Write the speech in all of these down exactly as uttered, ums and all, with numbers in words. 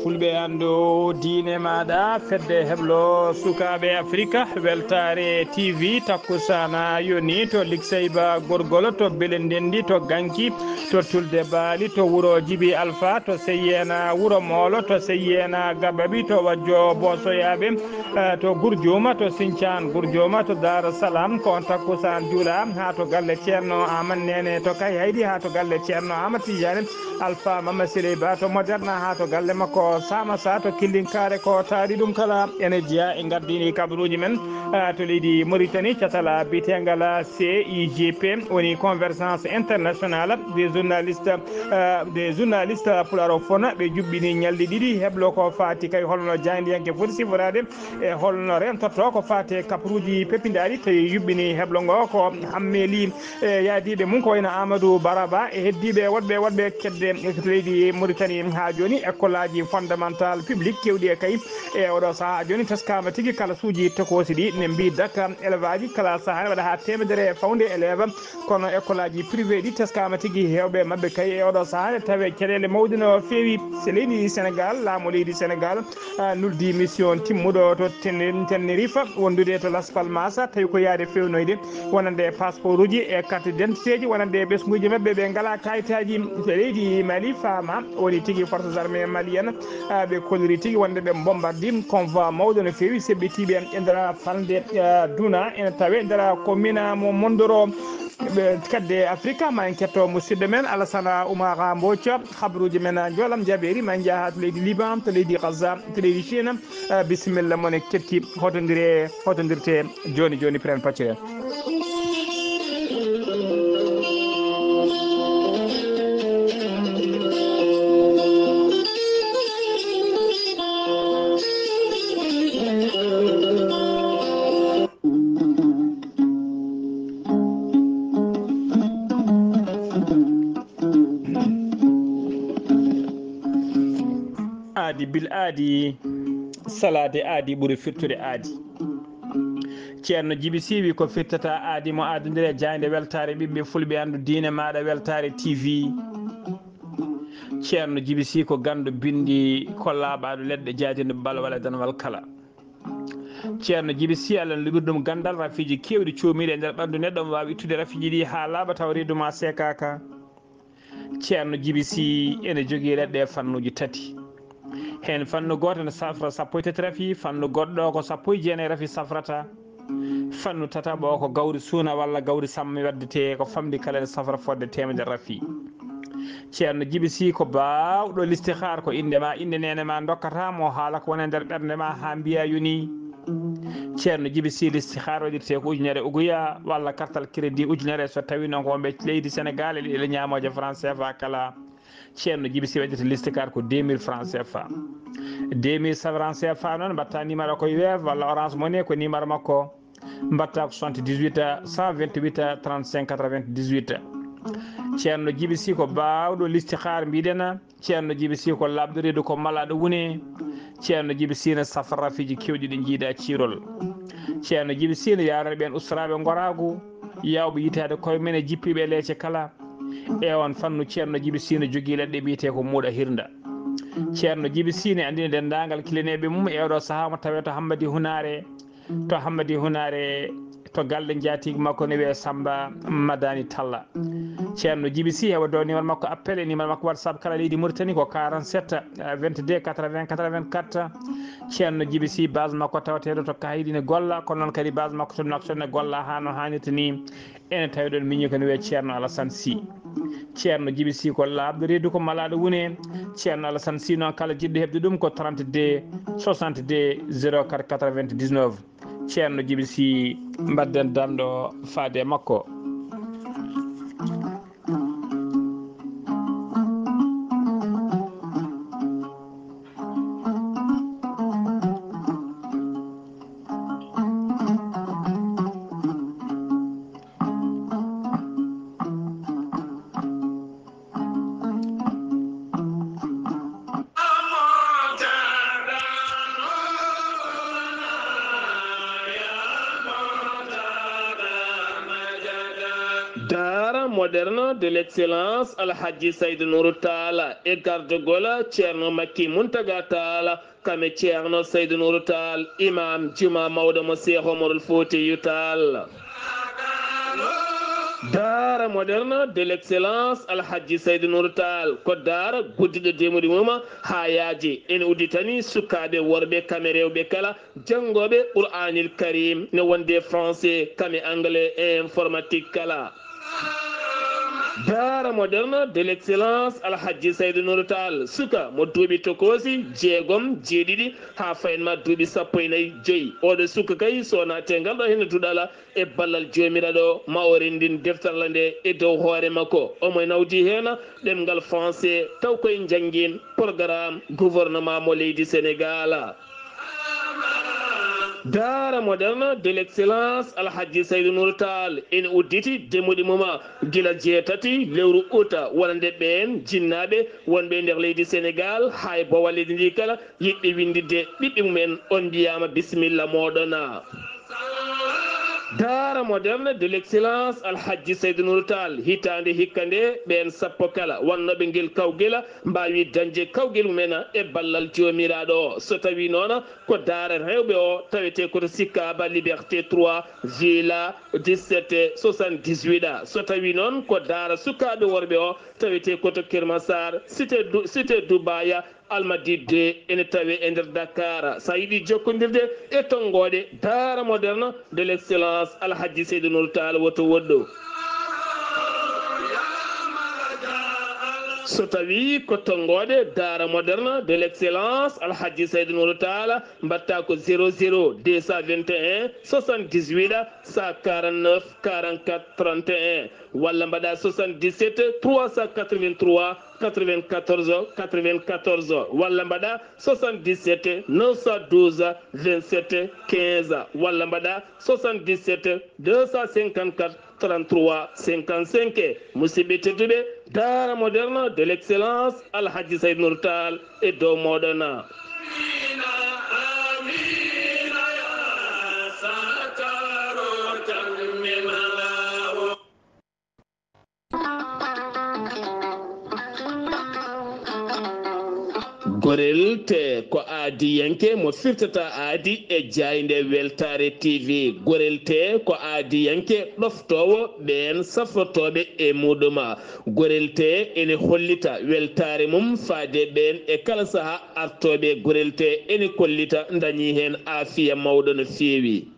Fulɓe anndu diine maaɗa, fedde heblo sukaaɓe Afrika, Weltaare T V, takkusaana yoni to Likseyba Gorgol, to Bele Ndenndi, to Ganki, to Tulde Baali, to wuro Jibi Alfa, to Seyyeena Wuro Moolo, to Seyyeena Gababi, to Wajjo Boosoyaaɓe, eh, to Gurjuuma, to Sincaan Gurjuuma, to Daaru Salaam, ko on takkusaan juula haa to galle Ceerno Aman Neene, to Kay Haydi haa to galle Ceerno Aman Tijaani. Alpha Mama Siley Ba to Moderna haa to galle makko Samasa to Killinkaare, ko taari ɗum kala ene jeyaa e gardini kabaruuji men, ah, to leydi Mauritanie, catala biyeteegal C I G P, woni Convergence Internationale des journalistes, ah, des journalistes pularofone. Ɓe juɓɓini ñalɗi ɗiɗi heblo ko faati kay holno jaayndiyanke foti siforaade e holno rentoto ko faati e kabaruuji pepindaaɗi. Tawi yuɓɓini heblo ngo ko Hammeli e yaadiiɓe mum ko wayno Amadou Baraba e heddiiɓe woɗɓe, woɗɓe kedde leydi Mauritanie. Haa jooni, écoleaji fondamental public keewɗi e kay e oɗo sahaa jooni teskaama tigi. Kalasuuji tokoosi ɗi ne mbii dakka élèveaji kala sahaa ne waɗa haa teemedere fawnde élève, kono écoleaji privé ɗi teskaama tigi heewɓe maɓɓe kay e oɗo sahaa ne tawe caɗeele mawɗe no feewi. Se leydi Sénégal, laamu leydi Sénégal, ah, nuldi mission timmuɗo to Ten-, Tenerife, wondude to Las Palmas, tawi ko yaade fewnoyde wonande e passeport uji e carte d'identité ji, wonande e ɓesnguuji maɓɓe ɓe ngalaa kayitaaji. To leydi Mali, faama woni tigi forces armées maliennes, ah, ɓe koliri tigi wonde ɓe bombardi convoi mawɗo no feewi seɓɓitiiɓe e nder falnde, ah, Duna, ene tawe nder commune mo Mondoro. Ɓe kadde Afrika, ma en ketto musidɗo men Alassane Oumar Mbodj, habruuji men njoolam jabeeri, ma en njaha to leydi Liban, to leydi Gaza, to leydi Chine. Eh, bisimilla mon e keɗki, hotondire, hotondirte jooni jooni, pren pacce. Aadi bil aadi, salaade aadi ɓuri firtude aadi. Ceerno Jibi Sy wi ko firtata aadi mo aadondire jaaynde weltaare ɓiɓɓe fulɓe anndu diine maaɗa Weltaare T V. Ceerno Jibi Sy ko ganndo binndi ko laaɓaaɗo leɗɗe jaadinɗo balwal e danwal kala. Ceerno Jibi Sy, Allah no luɓiri ɗum ganndal, rafiiji keewɗi coomiiɗi e nder ɓanndu neɗɗo, omo waawi ittude rafiiji ɗi haa laaɓa tawa reedu ma seekaaka. Ceerno Jibi Sy ene jogii leɗɗe e fannuuji tati. Heen fannu gooto ene safra sappo e tati rafi, fannu goɗɗo ko sappo e jeenayi rafi safrata. Fannu tataɓo ko gawri suuna walla gawri sammi waddetee ko famɗi kala ene safra fodde teemedere rafi. Ceerno Jibi Sy ko baawɗo listihaar, ko innde ma, innde neene ma ndokkata mo, haala ko woni e nder ɓernde ma haa mbiya yoni. Ceerno Jibi Sy, listihaar waɗirtee ko ujunere uguya walla kartal crédit ujunere so tawii noon ko wonɓe leydi Sénégal e leyɗe ñaamooje franc C F A kala. Ceerno Jibi Sy waɗirta listihaar ko deux mille franc C F A. Deux mille franc C F A noon mbaɗta numéro ko Wave walla Orange Money, ko numéro makko. Mbaɗta ko soixante-dix-huit, cent vingt-huit, trente-cinq, quatre-vingt-dix-huit. Ceerno Jibi Sy ko baawɗo listihaar mbiɗen. Ceerno Jibi Sy ko laaɓɗo reedu, ko malaaɗo wune. Ceerno Jibi Sy ne safra rafiiji keewɗi ɗi njiida ciirol. Ceerno Jibi Sy ne yaarani ɓeen ustoraaɓe ngoraagu, yaawɓe yitaade koye men e jippiiɓe leece kala. E oon fannu, Ceerno Jibi Sy ne jogii leɗɗe mbiyetee ko muuɗa hirnda. Ceerno Jibi Sy ne anndini denndaangal kilineeɓe mum e oɗo sahaa mo tawee to Hammadi Hunaare. To Hammadi Hunaare, to galle njaatigi makko ne wiyee Samba Madani Talla. Ceerno Jibi Sy, heɓa ɗo numéro makko appel e numéro makko WhatsApp kala leydi Mauritanie ko quarante-sept, vingt-deux, quatre-vingts, quatre-vingt-quatre. Ceerno Jibi Sy, base makko tawateeɗo to Kaydi ne golla, kono noon kadi base makko to Nouakchott ne golla haa no haanirta ni. Ene tawi ɗon miñi ko ne wiyee Ceerno Alassane Sy. Ceerno Jibi Sy ko laaɓɗo reedu, ko malaaɗo wune. Ceerno Alassane Sy noon, kala jiɗɗo heɓde ɗum ko trente-deux, soixante-deux, zéro quatre, quatre-vingt-dix-neuf. Ceerno Jibi Sy, mbaɗden damɗo faade e makko. Moderne de l'excellence Alhaji Saydou Nourou Tall e gardogol Ceerno Makki Muntaga Tall, kame Ceerno Saydou Nourou Tall, imam juma mawɗo mo Cheikh Omarul Foutiyou Tall. Daara moderne de l'excellence Alhaji Saydou Nourou Tall ko daara guddiɗo demuɗi mum haa yaaji. Ene udditani sukaaɓe worɓe kame rewɓe kala janngooɓe Qur'anil Karim, ne wonde français, kame anglais e informatique kala. Daara moderne de l'excellence Alhaji Saydou Nourou Tall, suka mo duuɓi tokoosi jeegom, jeeɗiɗi haa fayin ma duuɓi sappo e nayi, joyi. Oɗo suka kay, so naate ngal ɗo hene duɗala e ballal Joomiraaɗo, ma o renndin deftarla nde e dow hoore makko. Omo nawdi heen ɗemngal français, taw koye njanngin programme gouvernement mo leydi Sénégal. Daara moderne de l'excellence Alhaji Saydou Nourou Tall ene udditi demuɗi mum gila jeetati lewru uta, wonande ɓeen jinnaaɓe wonɓe e nder leydi Sénégal, haa e bowal leydi ndi kala, yiɗɓe winnditde ɓiɓɓe mumen, on mbiyaama bisimilla mooɗon. Daara moderne de l'excellence Alhaji Saydou Nourou Tall, hitaande hikka nde, ɓeen sappo kala wonnooɓe ngel kawgel mbaawi dañde kawgel mumen e ballal Joomiraaɗo o. So tawii noon ko daara rewɓe o, tawetee ko to Sicap Liberté trois, villa dix-sept soixante-dix-huit. So tawii noon ko daara sukaaɓe worɓe o, tawetee ko to Keur Massar, cité Du-, cité Dubaï, Almadies deux, ene tawee e nder Dakar. So a yiɗi jokkondirde e tonngooɗe Daara Moderne de l'excellence Alhaji Seydou Nour Tall, woto woɗɗo. So tawii ko tonngooɗe Daara Moderne de l'excellence Alhaji Seydou Nour Tall, mbaɗtaa ko zéro zéro deux cent vingt et un soixante-dix-huit cent quarante-neuf quarante-quatre trente et un, walla mbaɗaa soixante-dix-sept trois cent quatre-vingt-trois quatre-vingt-quatorze quatre-vingt-quatorze, walla mbaɗaa soixante-dix-sept neuf cent douze vingt-sept quinze, walla mbaɗaa soixante-dix-sept deux cent cinquante-quatre trente-trois cinquante-cinq. Musidɓe tedduɓe, Daara Moderne de l'excellence Alhaji Seydou Nour Tall e dow mooɗon. Gorel te ko aadiyanke mo firtata aadi e jaaynde Weltaare T V. Gorel te ko aadiyanke ɗoftoowo ɓeen safrotooɓe e muuɗum. Gorel te ene hollita weltaare mum faade ɓeen e kala saha artooɓe. Gorel te ene kollita ndañi heen aafiya mawɗo no feewi.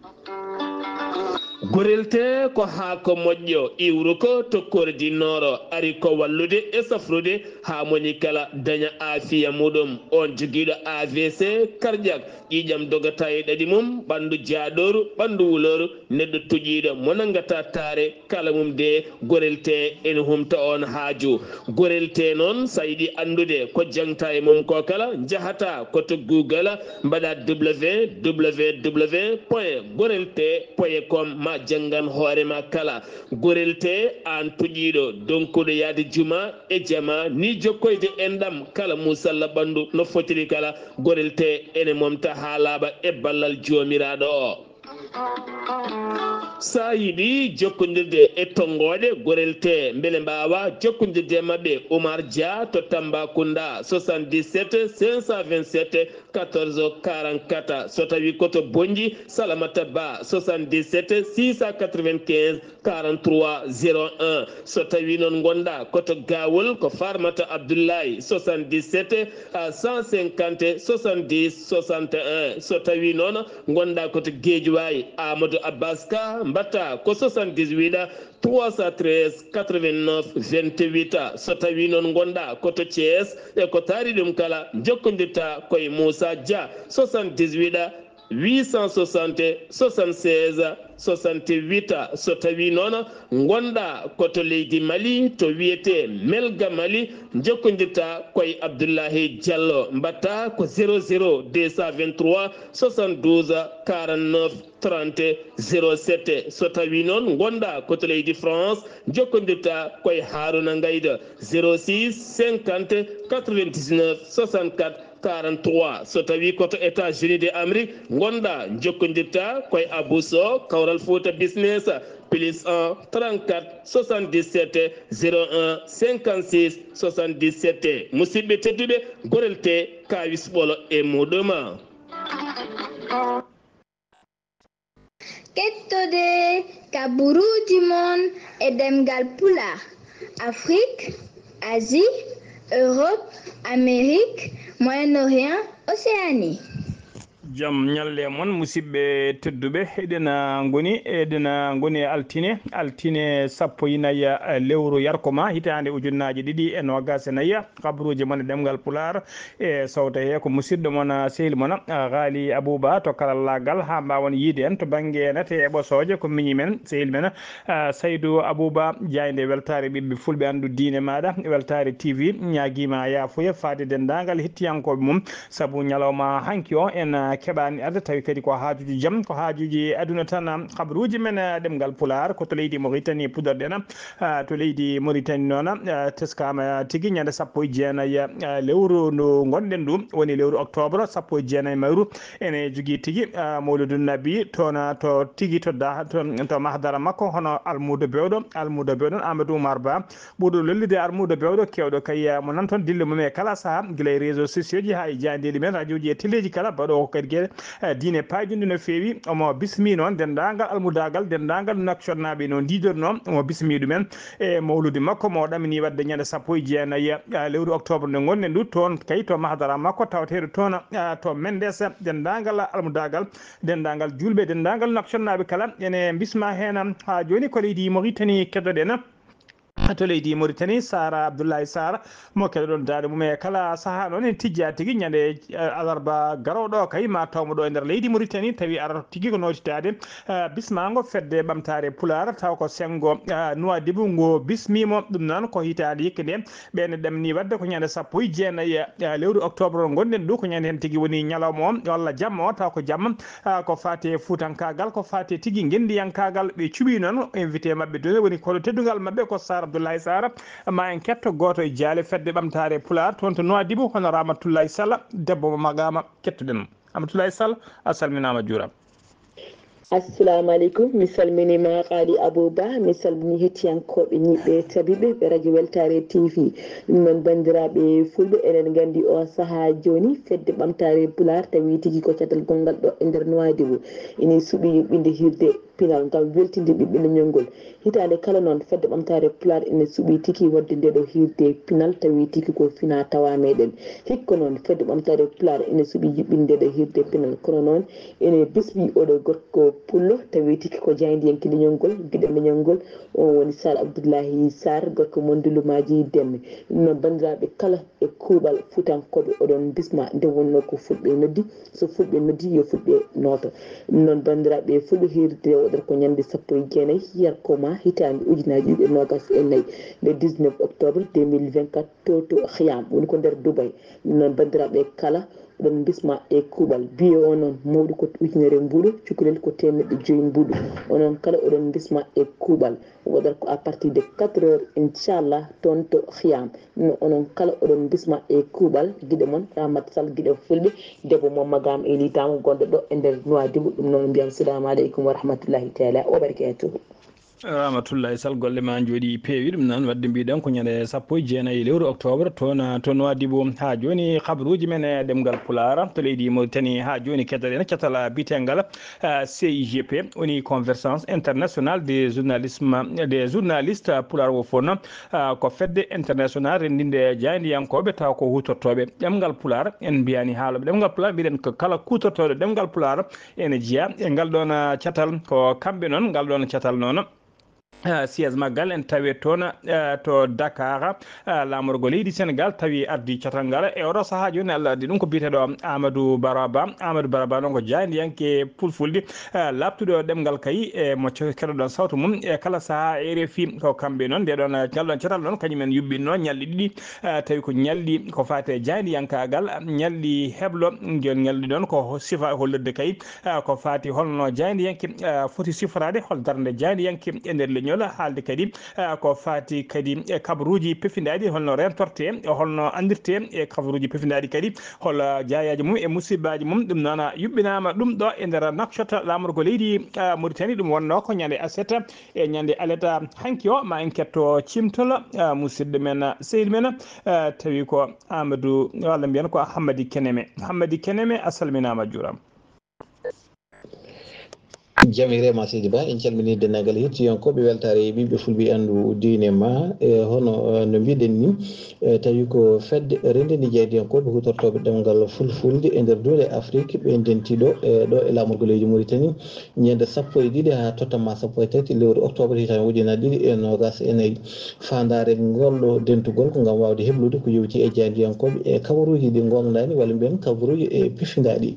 Gorel te ko haako moƴƴo, iwruko to kordi nooro, ari ko wallude e safrude haa moni kala daña aafiya muuɗum. On jogiiɗo A V C cardiaque, ƴiiƴam dogata e ɗaɗi mum, ɓanndu jaaɗooru, ɓanndu wulooru, neɗɗo tuƴiiɗo mo nanngata taare, kala mum de, Gorel te ene humta on haaju. Gorel te noon, so a yiɗi anndude ko jaŋta e mum ko kala, njahata ko to Google, mbaɗa W W W point gorel te point com, ma janngan hoore ma kala. Gorel te, aan tuƴiiɗo, donkuɗo yahde juma e jama, ni jokkoyde enɗam kala musalla ɓanndu no fotiri kala, Gorel te ene momta haa laaɓa e ballal Joomiraaɗo o. So a yiɗi jokkondirde e tonngooɗe Gorel te, mbele mbaawa jokkondirde e maɓɓe, Oumar Dia to Tambacounda, soixante-dix-sept cinq cent vingt-sept quatorze quarante-quatre. So tawii ko to Bonnji, Salamata Ba, soixante-dix-sept six cent quatre-vingt-quinze quarante-trois zéro un. So tawii noon ngonɗaa ko to Gawol, ko Farmata Abdoulaye, soixante-dix-sept à cent cinquante soixante-dix soixante et un. So tawii noon ngonɗaa ko to Guédiawaye, Amadou Abbas Ka, mbaɗtaa ko soixante-dix-huit trois cent treize quatre-vingt-neuf vingt-huit. So tawii noon ngonɗaa ko to Thiès, e ko taari ɗum kala, njokkondirtaa ko e Moussa Dia, soixante-dix-huit huit cent soixante soixante-seize soixante-huit. So tawii noon ngonɗaa ko to leydi Mali, to wiyetee Melga Mali, njokkondirtaa ko e Abdoulahi Diallo, mbaɗtaa ko zéro zéro deux cent vingt-trois soixante-douze quarante-neuf trente zéro sept. So tawii noon ngonɗaa ko to leydi France, njokkondirtaa ko e Harouna Ngaïda, zéro six cinquante quatre-vingt-dix-neuf soixante-quatre quarante-trois. So tawii ko to États-Unis de Amérique ngonɗaa, njokkondirtaa ko e Abou Sow, Kawral Fouta Business, Plus un, trente-quatre, soixante-dix-sept, zéro un, cinquante-six, soixante-dix-sept. Musidɓe tedduɓe, gorel te kawis ɓolo e muɗum. Kettode kaburuuji mon e ɗemngal Pulaar, Afrik, Asie, Europe, Amérique, Moyen-Orient, Océanie. Jam ñalle mon, musidɓe tedduɓe. Eɗen, ah, ngoni, eɗen, ah, ngoni e altine, altine sappo e nayi, ah, lewru yarkoma, hitaande ujunnaaje ɗiɗi e noogas e nayi. Kabaruuji mon e ɗemngal Pulaar e sawta he ko musidɗo mon, ah, sehil mon, ah, Ghali Abouba to karallaagal, haa mbaawon yiide en to bannge nate e ɓosooje ko miñi men, sehil men, ah, Saydou Abouba, jaaynde weltaare ɓiɓɓe fulɓe, anndu diine maaɗa, weltaare T V, ñaagiima yaafuya faade denndaangal hettiyankooɓe mum, sabu ñalawma hanki o en, ah, keɓaani arde, tawi kadi ko haajuuji jam, ko haajuuji aduna tan, ah, kabaruuji men, ah, ɗemngal Pulaar, ko to leydi Mauritanie puɗɗorɗen, ah, to leydi Mauritanie noon, ah, teskaama tigi ñande sappo e jeenayi, ah, lewru ndu ngonɗen ndu, woni lewru octobre, sappo e jeenayi mayru, ene jogii tigi, ah, Mawludu Nabi, toon, ah, to tigi to da-, to, to mahdara makko, hono almuudo bewɗo, almuudo bewɗo Amadou Oumar Ba, ɓurɗo lollude almuudo bewɗo, keewɗo kay, ah, mo nan toon dille mum e kala sahaa, gila e réseaux sociaux ji haa e jaandeeli men, radiooji e teleeji kala, baɗoowo kadi geɗe, eh, diine paydunde no feewi. Omo bismii noon denndaangal almudaagal, denndaangal Nouakchott-naaɓe no ndiidornoo. Omo bismii ɗumen e mawluudi makko mo o ɗaminii waɗde ñande sappo e jeenayi, eh, lewru octobre nde ngonɗen ndu, toon kay to mahdara makko tawateeɗo toon, eh, to Mendes. Denndaangal almudaagal, denndaangal juulɓe, denndaangal Nouakchott-naaɓe kala ene bismaa heen. Haa jooni ko leydi Mauritanie keddoɗen. To leydi Mauritanie, Sara Abdoulaye Sarr, mo keɗoɗon daande mum e kala sahaa noon, en tijjaa tigi ñande, eh, alarba garooɗo kay, ma tawmo ɗo e nder leydi Mauritanie, tawi ara tigi ko nootitaade, eh, bismaango fedde ɓamtaare Pulaar, taw ko senngo, eh, Nouadhibou ngo bismiimo. Ɗum noon ko hitaande yekke nde, ɓe ne ɗamni waɗde ko ñande sappo e jeenayi, eh, lewru octobre ngonɗen ɗo, ko ñande heen tigi woni ñalawma o, walla jamma o, taw ko jamma, ah, ko faati e fuutankaagal, ko faati e tigi ngenndiyankaagal. Ɓe cuɓii noon invité maɓɓe ɗo woni koɗo teddungal maɓɓe ko Sar Abdoulaye Sarr. Ma en ketto gooto e jaale fedde ɓamtaare Pulaar toon to Nouadhibou, hono Ramatoulaye Sall, debbo mo Magama. Kettoɗen. Ramatoulaye Sall, a salminaama, juuraama. Assalamu aleykum, mi salminiima Qaali Abou Ba, mi salmini hettiyankooɓe ñiɓɓe tabiɓe ɓe radio Weltaare T V. Ɗum noon, banndiraaɓe fulɓe, eɗen nganndi oo sahaa jooni, fedde ɓamtaare Pulaar, tawi tigi ko catal gonngal ɗo e nder Nouadhibou, ene suɓii yuɓɓinde hiirde pinal ngam weltinde ɓiɓɓe leñol ngol. Hitaande kala noon, fedde ɓamtaare Pulaar ene suɓii tigi waɗde ndeeɗo hiirde pinal, tawi tigi ko fina tawa meɗen. Hikka noon, fedde ɓamtaare Pulaar ene suɓii yuɓɓinde ndeeɗo hiirde pinal, kono noon ene bismii oɗo gorko pullo, tawi tigi ko jaayndiyanke leñol ngol, giɗo leñol ngol, o woni Sar Abdoulaye Sarr, gorko mon Ndulumaaji Deme. Ɗum noon, banndiraaɓe kala e kuuɓal fuutankooɓe, oɗon bismaa, nde wonnoo ko fulɓe noddi, so fulɓe noddi, yo fulɓe nooto. Ɗum noon, banndiraaɓe fulɓe, hiirde o waɗata ko ñande sappo e jeenayi yarkoma, hitaande ujunaaji ɗiɗi e noogas e nayi, le dix-neuf octobre deux mille vingt-quatre, to, to Khiyam, woni ko nder Dubai. Ɗum noon, banndiraaɓe kala, oɗon bismaa e kuuɓal. Biye o noon, mawɗo ko ujunere mbuuɗu, cukalel ko teemedde joyi mbuuɗu. Onon kala oɗon bismaa e kuuɓal. Waɗata ko à partir de quatre heures, inchallah, toon to Khiyam. No onon kala oɗon bismaa e kuuɓal, giɗo mon Ramata Sall, giɗo fulɓe, debbo mo Magam e liitaama gonɗo ɗo e nder Nouadhibou. Ɗum noon mbiyam, salamu aleykum wa rahmatullahi taala wa barakatuhu. Ramatullahi Sall, golle ma njooɗi peewi. Ɗum noon, wadde mbiɗen ko ñande sappo e jeenayi lewru octobre, toon to Nouadhibou. Haa jooni, kabaruuji men e ɗemngal Pulaar to leydi Mauritanie. Haa jooni, keddoɗen catal biyetengal, ah, C I G P, woni Convergence Internationale des Journalisme, des Journalistes Pulaar wo fof noon, ah, ko fedde international renndinde jaayndiyankooɓe tawa ko huutortooɓe ɗemngal Pulaar. En mbiyaani haalooɓe ɗemngal Pulaar, mbiɗen ko kala kuutortooɗo ɗemngal Pulaar ene jeyaa e ngal ɗoon, ah, catal. Ko kamɓe noon ngal ɗoon catal noon, ah, siège maggal en tawi toon, ah, to Dakar, ah, laamorgo leydi Senegal tawi ardii catal ngal. E oɗo sahaa jooni Allah addi ɗum ko biyeteeɗo Amadou Baraba. Amadou Baraba noon ko jaayndiyanke fulfulde, ah, laaɓtuɗo ɗemngal kay, e mo co-, keɗoɗon sawto mum e kala sahaa e R F I. Ko kamɓe noon, nde ɗoon, ah, ngal ɗoon catal noon, kañum en yuɓɓinno ñalɗi ɗiɗi, ah, tawi ko ñalɗi ko faati e jaayndiyankaagal, ñalɗi heblo, ngel ñalɗi noon ko sifa hollirde kay, ah, ko faati holno jaayndiyanke, ah, foti siforaade, hol darnde jaayndiyanke e nder Ñola haalde kadi, eh, ko faati kadi e kabaruuji pefindaaɗi, holno rentorte, holno anndirte e kabaruuji pefindaaɗi kadi, hol jaayaaji mum e musibbaaji mum. Ɗum noon yuɓɓinaama ɗum ɗo e nder nakcota laamorgo leydi, eh, Mauritanie. Ɗum wonnoo ko ñande aset e ñande aleta hanki o. Ma en ketto cimtol, eh, musidɗo men, eh, sehil men, eh, tawi ko Amadou, walla mbiyen ko Hammadi Keneme. Hammadi Keneme, a salminaama, a juuraama. Jam hiire ma, seydi Ba. En calmini denndaangal hettiyankooɓe Weltaare e Ɓiɓɓe Fulɓe Anndu Diine Ma. E hono, eh, no mbiɗen ni, eh, tawi ko fedde renndini jeydiyankooɓe huutortooɓe ɗemngal fulfulde e nder duunde Afrik ɓe ndenti ɗo, eh, ɗo e laamorgo leydi Mauritanie, ñande sappo e ɗiɗi haa totta ma sappo e tati lewru oktoobar hitaande ujunaaji ɗiɗi e noogas e nayi. Faandaare ngol ɗo dentugol ko ngam waawde heblude ko yowiti e jeydiyankooɓe e kabaruuji ɗi ngoongɗaani, walla mbiyen kabaruuji e pefindaaɗi.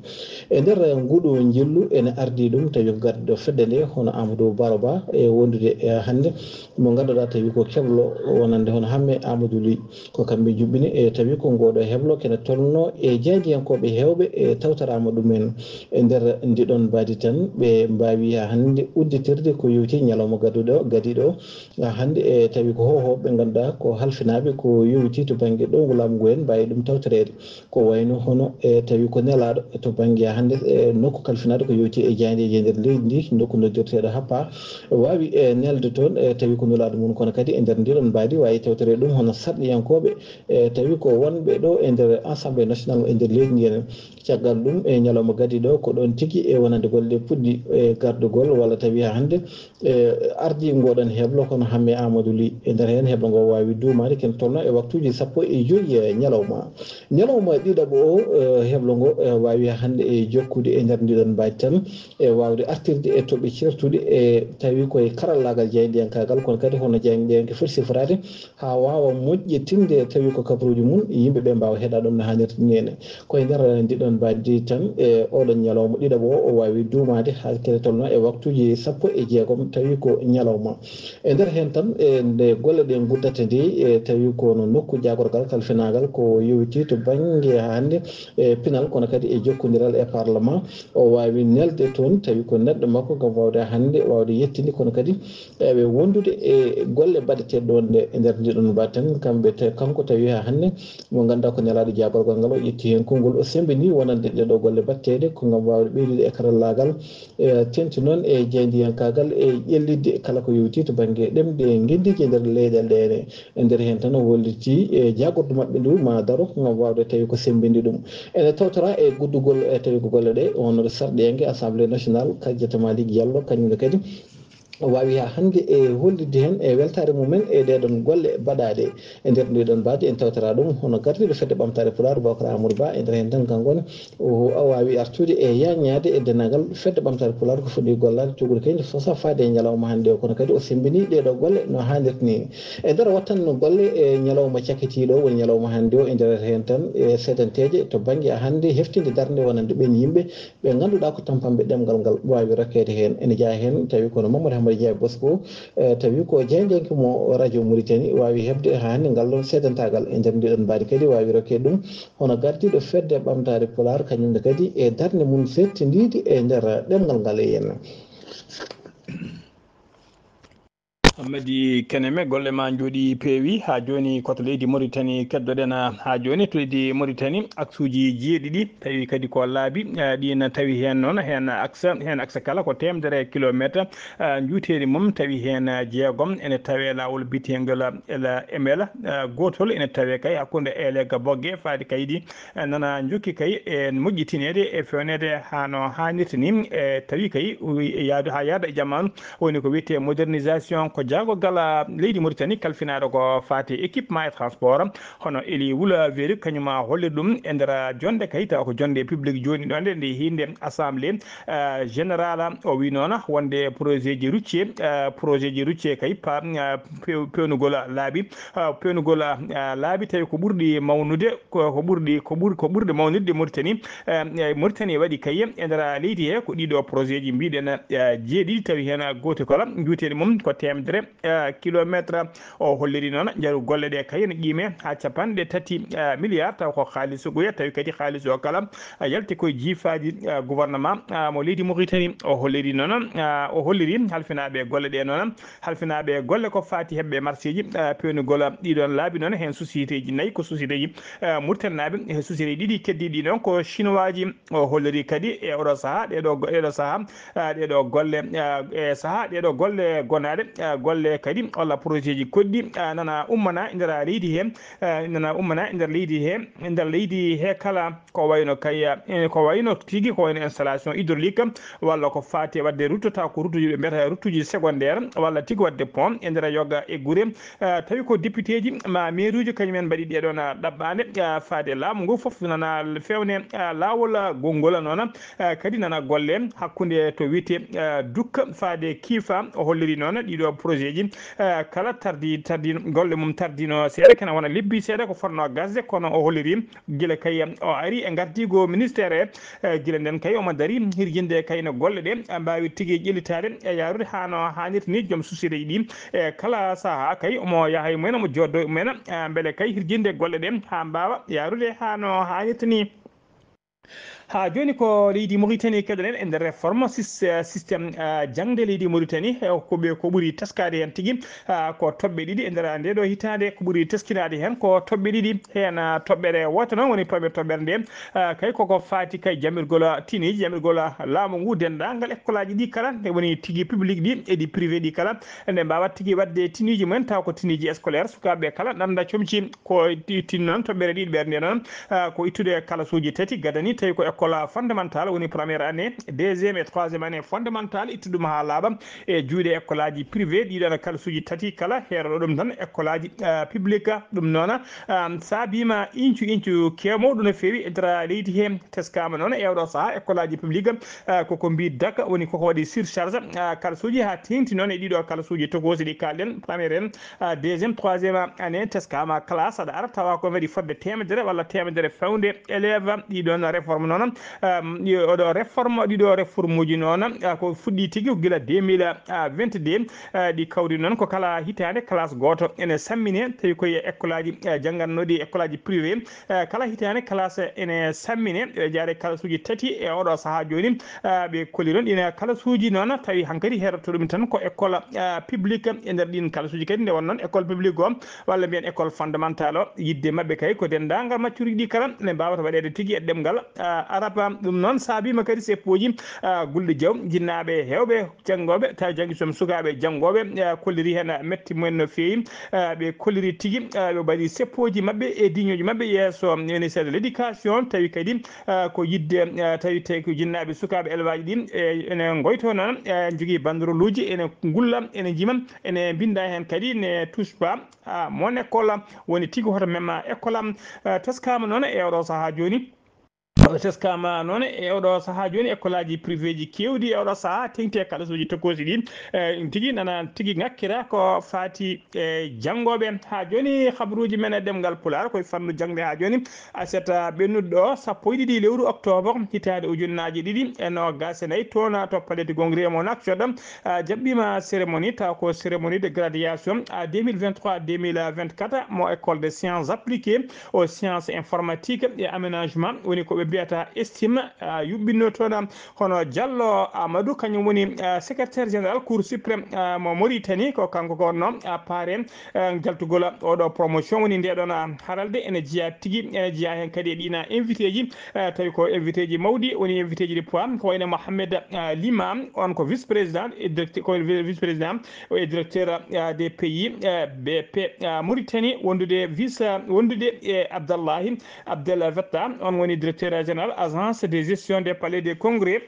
E nder nguɗo njillu ene ardii ɗum tawi ko gardiiɗo fedde nde, hono Amadou Baro Ba, e wondude, e, hannde mo ngannduɗaa tawi ko keblo wonande hono Hamme Amadou Ly. Ko kamɓe njuɓɓini, e tawi ko ngooɗo heblo kene tolno e jeydiyankooɓe heewɓe e tawtoraama ɗumen. E nder ndiɗon mbaadi tan, ɓe mbaawi haa hannde udditirde ko yowiti ñalawma gadduɗo, gadiiɗo, haa hannde, e tawi ko hoohooɓe ɓe ngannduɗaa ko halfinaaɓe ko yowiti to bannge ɗowngu laamu ngu en mbaawi ɗum tawtoreede. Ko wayno hono, e tawi ko nelaaɗo to bannge hannde, e nokku kalfinaaɗo ko yowiti e jaayndeeji e nder leydi ndi, nokku noddirteeɗo Happa, waawi, e nelde toon, e tawi ko nulaaɗo mum, kono kadi e nder ndiɗon mbaadi waawi tawtoreede ɗum hono sarɗiyankooɓe, e tawi ko wonɓe ɗo e nder Assemblée nationale e nder leydi ndi en. Caggal ɗum, e ñalawma gadi ɗo, ko ɗoon tigi e wonande golle ɗe puɗɗi, e gardugol, walla tawi haa hannde, e ardii ngoɗon heblo, kono Hamme Amadou Ly. E nder heen heblo ngo waawi duumaade ken tolno e waktuuji sappo e joyi, e ñalawma. Ñalawma ɗiɗaɓo o, e heblo ngo, e waawi hannde e jokkude e nder ndiɗon mbaadi tan, e waawde artirde e toɓɓe ceertuɗe, e tawi koye karallaagal jaayndiyankaagal, kono kadi hono jaayndiyanke foti siforaade haa waawa moƴƴitinde, tawi ko kabaruuji mum yimɓe ɓe mbaawa heɗa ɗum no haanirta ni ene. Ko e nder ndiɗon mbaadi tan, e oɗon ñalawma ɗiɗaɓo o, o waawi duumaade haa kene tolno e waktuuji sappo e jeegom, tawi ko ñalawma. E nder heen tan, e nde golle ɗe nguddata nde, e tawi ko no nokku jaagorgal kalfinaagal ko yowiti to bannge hannde, e pinal, kono kadi e jokkondiral e parlement. O waawi nelde toon, tawi ko neɗɗo makko, ngam waawde hannde waawde yettinde, kono kadi eɓe wondude e golle baɗeteeɗe ɗoon ɗe e nder ndiɗon mbaadi tan. Kamɓe te-, kanko tawi haa hannde mo ngannduɗaa ko nelaaɗo jaagorgal ngal, o ƴetti heen konngol, o semmbini wonande ɗee ɗoo golle baɗteeɗe ko ngam waawde ɓeydude e karallaagal, e teeŋti noon e jaayndiyankaagal e ƴellitde kala ko yowiti to bannge ɗemɗe e ngenndiije e nder leyɗeele ɗe. E nder heen tan o holliti e jaagordu maɓɓe ndu ma daro ngam waawde tawi ko semmbini ɗum. Ene tawtoraa e guddugol e tawi ko golle ɗe, on sarɗiyanke Assemblée nationale, Kadiata Malick Diallo, kañum ne kadi o waawi haa hannde e hollitde heen e weltaare mum en e ɗee ɗoon golle baɗaaɗe. E nder ndee ɗoon mbaadi en tawtoraa ɗum hono gardiiɗo fedde ɓamtaare Pulaar, Bocar Amadou Ba, e nder heen tan kanko ne o, o waawi artude e yaaññaade e denndaangal fedde ɓamtaare Pulaar ko foti gollaade tuugde kadi so faade e ñalawma hannde o, kono kadi o semmbini ɗee ɗoo golle no haanirta ni. E nder wattanno golle e ñalawma cakkitiiɗo, woni ñalawma hannde o, e nder heen tan e seedanteeje to bannge hannde heftinde darnde wonande ɓeen yimɓe ɓe ngannduɗaa ko tampanɓe ɗemngal ngal waawi rokkeede heen. Ene jeyaa heen tawi kono Mamadou Hamadi Ndiaye Bosco, e tawi ko jaayndiyanke mo Radio Mauritanie, waawi heɓde haa hannde ngal ɗoon seedantaagal. E nder ndiɗon mbaadi kadi waawi rokkeede ɗum hono gardiiɗo fedde ɓamtaare Pulaar, kañum ne kadi e darnde mum seettindiide e nder ɗemngal ngal e yen. Hammadi Keneme, golle ma njooɗi peewi. Haa jooni ko to leydi Mauritanie keddoɗen. Haa jooni to leydi Mauritanie, aksuuji jeeɗiɗi, tawi kadi ko laabi, eh, ɗi na tawi heen noon, heen aksa, heen aksa kala ko teemedere kilomeeter, eh, njuuteeri mum, tawi heen, eh, jeegom ene tawee laawol biyeteengol El Emel, eh, gootol ene tawee kay hakkunde Eleg Bogge faade kaydi, eh, nana njokki kay e moƴƴitineede e feewneede haa no haanirta ni, e tawi kay yaadu haa yaada e jamaanu, woni ko wiyetee modernisation. Ko jaagorgal leydi Mauritanie kalfinaaɗo ko faati équipement et transport, hono Eli Wula Weri, kañum a holli ɗum e nder jonnde kay, tawa ko jonnde public jooni ɗo nde, nde hiinde assemblée, eh, générale. O wi noon wonde projet ji routier, eh, projet ji routier kay pa, eh, pew-, pewnugol laabi, eh, pewnugol, eh, laabi tawi ko ɓurɗi mawnude, ko, ko ɓurɗi, ko ɓur-, ko ɓurɗi mawnirde Mauritanie. Eh, eh, Mauritanie waɗi kay e nder leydi he ko ɗiɗo projet ji mbiɗen, eh, jeeɗiɗi, tawi heen gooto kala njuuteeri mum ko teemedere eh, kilometre. O holliri noon njaru golle ɗe kay ene qiime haa capanɗe tati, eh, milliard, taw ko xaalisu ɓuya, tawi kadi xaalisu o kala, eh, yalti koye jiifaaji, eh, gouvernement, ah, mo leydi Mauritanie. O holliri noon, ah, o holliri halfinaaɓe golle ɗe noon, halfinaaɓe golle ko faati heɓɓe marché ji, eh, peewnugol ɗiɗon laabi noon, heen société ji nayi ko société ji, eh, mauritanienaaɓe, e société ɗiɗi keddiiɗi noon ko chinois ji. O holliri kadi e oɗo sahaa, ɗeɗo go-, ɗeɗo sahaa, ah, ɗeɗo golle, ah, e sahaa ɗeɗo golle gonaɗe, ah, golle kadi walla projet ji koɗɗi, ah, nana ummana e nder leydi he, ah, nana ummana e nder leydi he, e nder leydi he kala. Ko wayno kay, ah, e ko wayno tigi, ko wayno installation hydraulique, walla ko faati e waɗde route, taw ko route ji ɓe mbiyata route ji secondaire, walla tigi waɗde pont e nder yoga e gure, ah, tawi ko député ji ma maire uji kañum en mbaɗi ɗeɗon, ah, ɗaɓɓaande, ah, faade laamu ngu fof nana fewne, ah, laawol, ah, gonngol noon, ah, kadi nana golle hakkunde to wiyetee, ah, Dukka faade Kiifa. O holliri noon ɗiɗo projet ji, ah, kala tardi, tardi golle mum tardino seeɗa, kene wona lebbi seeɗa ko fotno gasde, kono o holliri gila kay o ari e ngardigo ministère he, eh, gila nden kay omo dari hirjinde kay no golle ɗe, ah, mbaawi tigi ƴellitaade e yaarude haa no haanirta ni. Joom société ji ɗi, e kala sahaa kay omo yaha e mumen, omo jooɗo e mumen, ah, mbele kay hirjinde golle ɗe haa mbaawa yaarude haa no haanirta ni. Haa jooni ko leydi Mauritanie keɗoɗen e nder réforme sys-, eh, système, eh, jaŋde leydi Mauritanie, eh, ko ɓe, ko ɓuri teskaade heen tigi, ah, ko toɓɓe ɗiɗi e nder nde ɗo hitaande, ko ɓuri teskinaade heen ko toɓɓe ɗiɗi. Heen, ah, toɓɓere woote noon woni premier toɓɓere nde, ah, kay koko faati kay jamirgol tiniiji, jamirgol laamu ngu denndaangal ekkolaaji ɗi kala, nde woni tigi public ɗi e ɗi privé ɗi kala, nde mbaawa tigi waɗde tiniiji mumen, taw ko tiniiji scolaire, sukaaɓe kala nannda comci ko ti-, tin noon toɓɓere ɗiɗi ɓernde noon, ah, ko ittude kalasuuji tati gadani, tawi ko école fondamentale woni première année, deuxième et troisième année fondamentale, ittu ɗum haa laaɓa e juuɗe école aji privé, ɗiɗon kalasuuji tati kala heeroɗo ɗum tan école aji, ah, publique. Ɗum noon, ah, saabiima incu incu kew mawɗo no feewi e nder leydi he. Teskaama noon e oɗo sahaa école aji publique, ah, koko mbi daka woni koko waɗi surcharge, ah, kalasuuji haa teeŋti noon e ɗiɗo kalasuuji tokoosi ɗi kaalɗen, première en, ah, deuxième, troisième année, teskaama classe aɗa ara tawa ko waɗi fodde teemedere walla teemedere fewnde élève. Ɗiɗon réforme noon, ah, ɗi-, oɗo réforme, ɗiɗo réforme uji noon, ah, ko fuɗɗi tigi ko gila deux mille vingt-deux, ah, ɗi kawri noon ko kala hitaande classe gooto ene sammine, tawi ko e école aji, ah, janngatnooɗi e école aji privé, eh, kala hitaande classe ene sammine, e jaare kalasuuji tati e oɗo sahaa jooni, eh, ɓe kolli noon ɗin kalasuuji noon, tawi hankadi heerotoo ɗum tan ko école, eh, publique e nder ɗin kalasuuji kadi, nde won noon école publique o, walla mbiyen école fondamentale o, yidde maɓɓe kay ko denndaangal maccuuji ɗi kala ne mbaawata waɗeede tigi e ɗemngal, eh, arab. Ɗum noon saabiima kadi seppooji, eh, gulɗi jaw, jinnaaɓe heewɓe janngooɓe, tawi janngi joom sukaaɓe janngooɓe, eh, kolliri heen metti mumen no feewi. Eh, ɓe kolliri tigi, eh, ɓe mbaɗi seppooji maɓɓe e diñooji maɓɓe yeeso ministère de l'éducation, tawi kadi, eh, ko yidde, eh, tawi tawi ko jinnaaɓe sukaaɓe élève aji ɗin, eh, ene ngoyto noon, eh, jogii banderoluuji, ene ngulla, ene njima, ene mbinnda heen kadi ne touche pas à mon école, woni tigi hoto mema école am. Eh, teskaama noon e oɗo sahaa jooni. Teskaama noon e oɗo sahaa jooni, école aji privé ji keewɗi e oɗo sahaa teeŋti e kalasuuji tokoosi ɗi. Eh, ɗum tigi nana tigi ŋakkira ko faati e janngooɓe. Haa jooni, habaruuji men e ɗemngal Pulaar koye fannu jaŋde haa jooni. Aset ɓennuɗo sappo e ɗiɗi lewru octobre hitaande ujunnaaji ɗiɗi e noogaas e nayi, toon to palais de congrès mo Nouakchott, ah, jaɓɓiima cérémonie, taw ko cérémonie de graduation, ah, deux mille vingt-trois deux mille vingt-quatre mo école de sciences appliquées aux sciences informatiques et aménagement, woni ko ɓe mbiyata estime, ah, yuɓɓinno toon. Hono Diallo Amadou, kañum woni, ah, secrétaire général Cour suprême, ah, mo Mauritanie, ko kanko ko wonno, ah, parrain, ah, jaltugol oɗo promotion. Woni nde ɗon, ah, haralde ene jeyaa tigi, ene jeyaa heen kadi e ɗiin invité ji, ah, tawi ko invité ji mawɗi, woni invité ji ɗi poids, ko wayno Mohamed, ah, Lima, on ko vice président e directeur, ko vice président e directeur, ah, des pays, ah, B P, ah, Mauritanie, wondude vice, ah, wondude e Abdallahi Abdel Fattah, on woni directeur général agence de gestion des palais de congrès,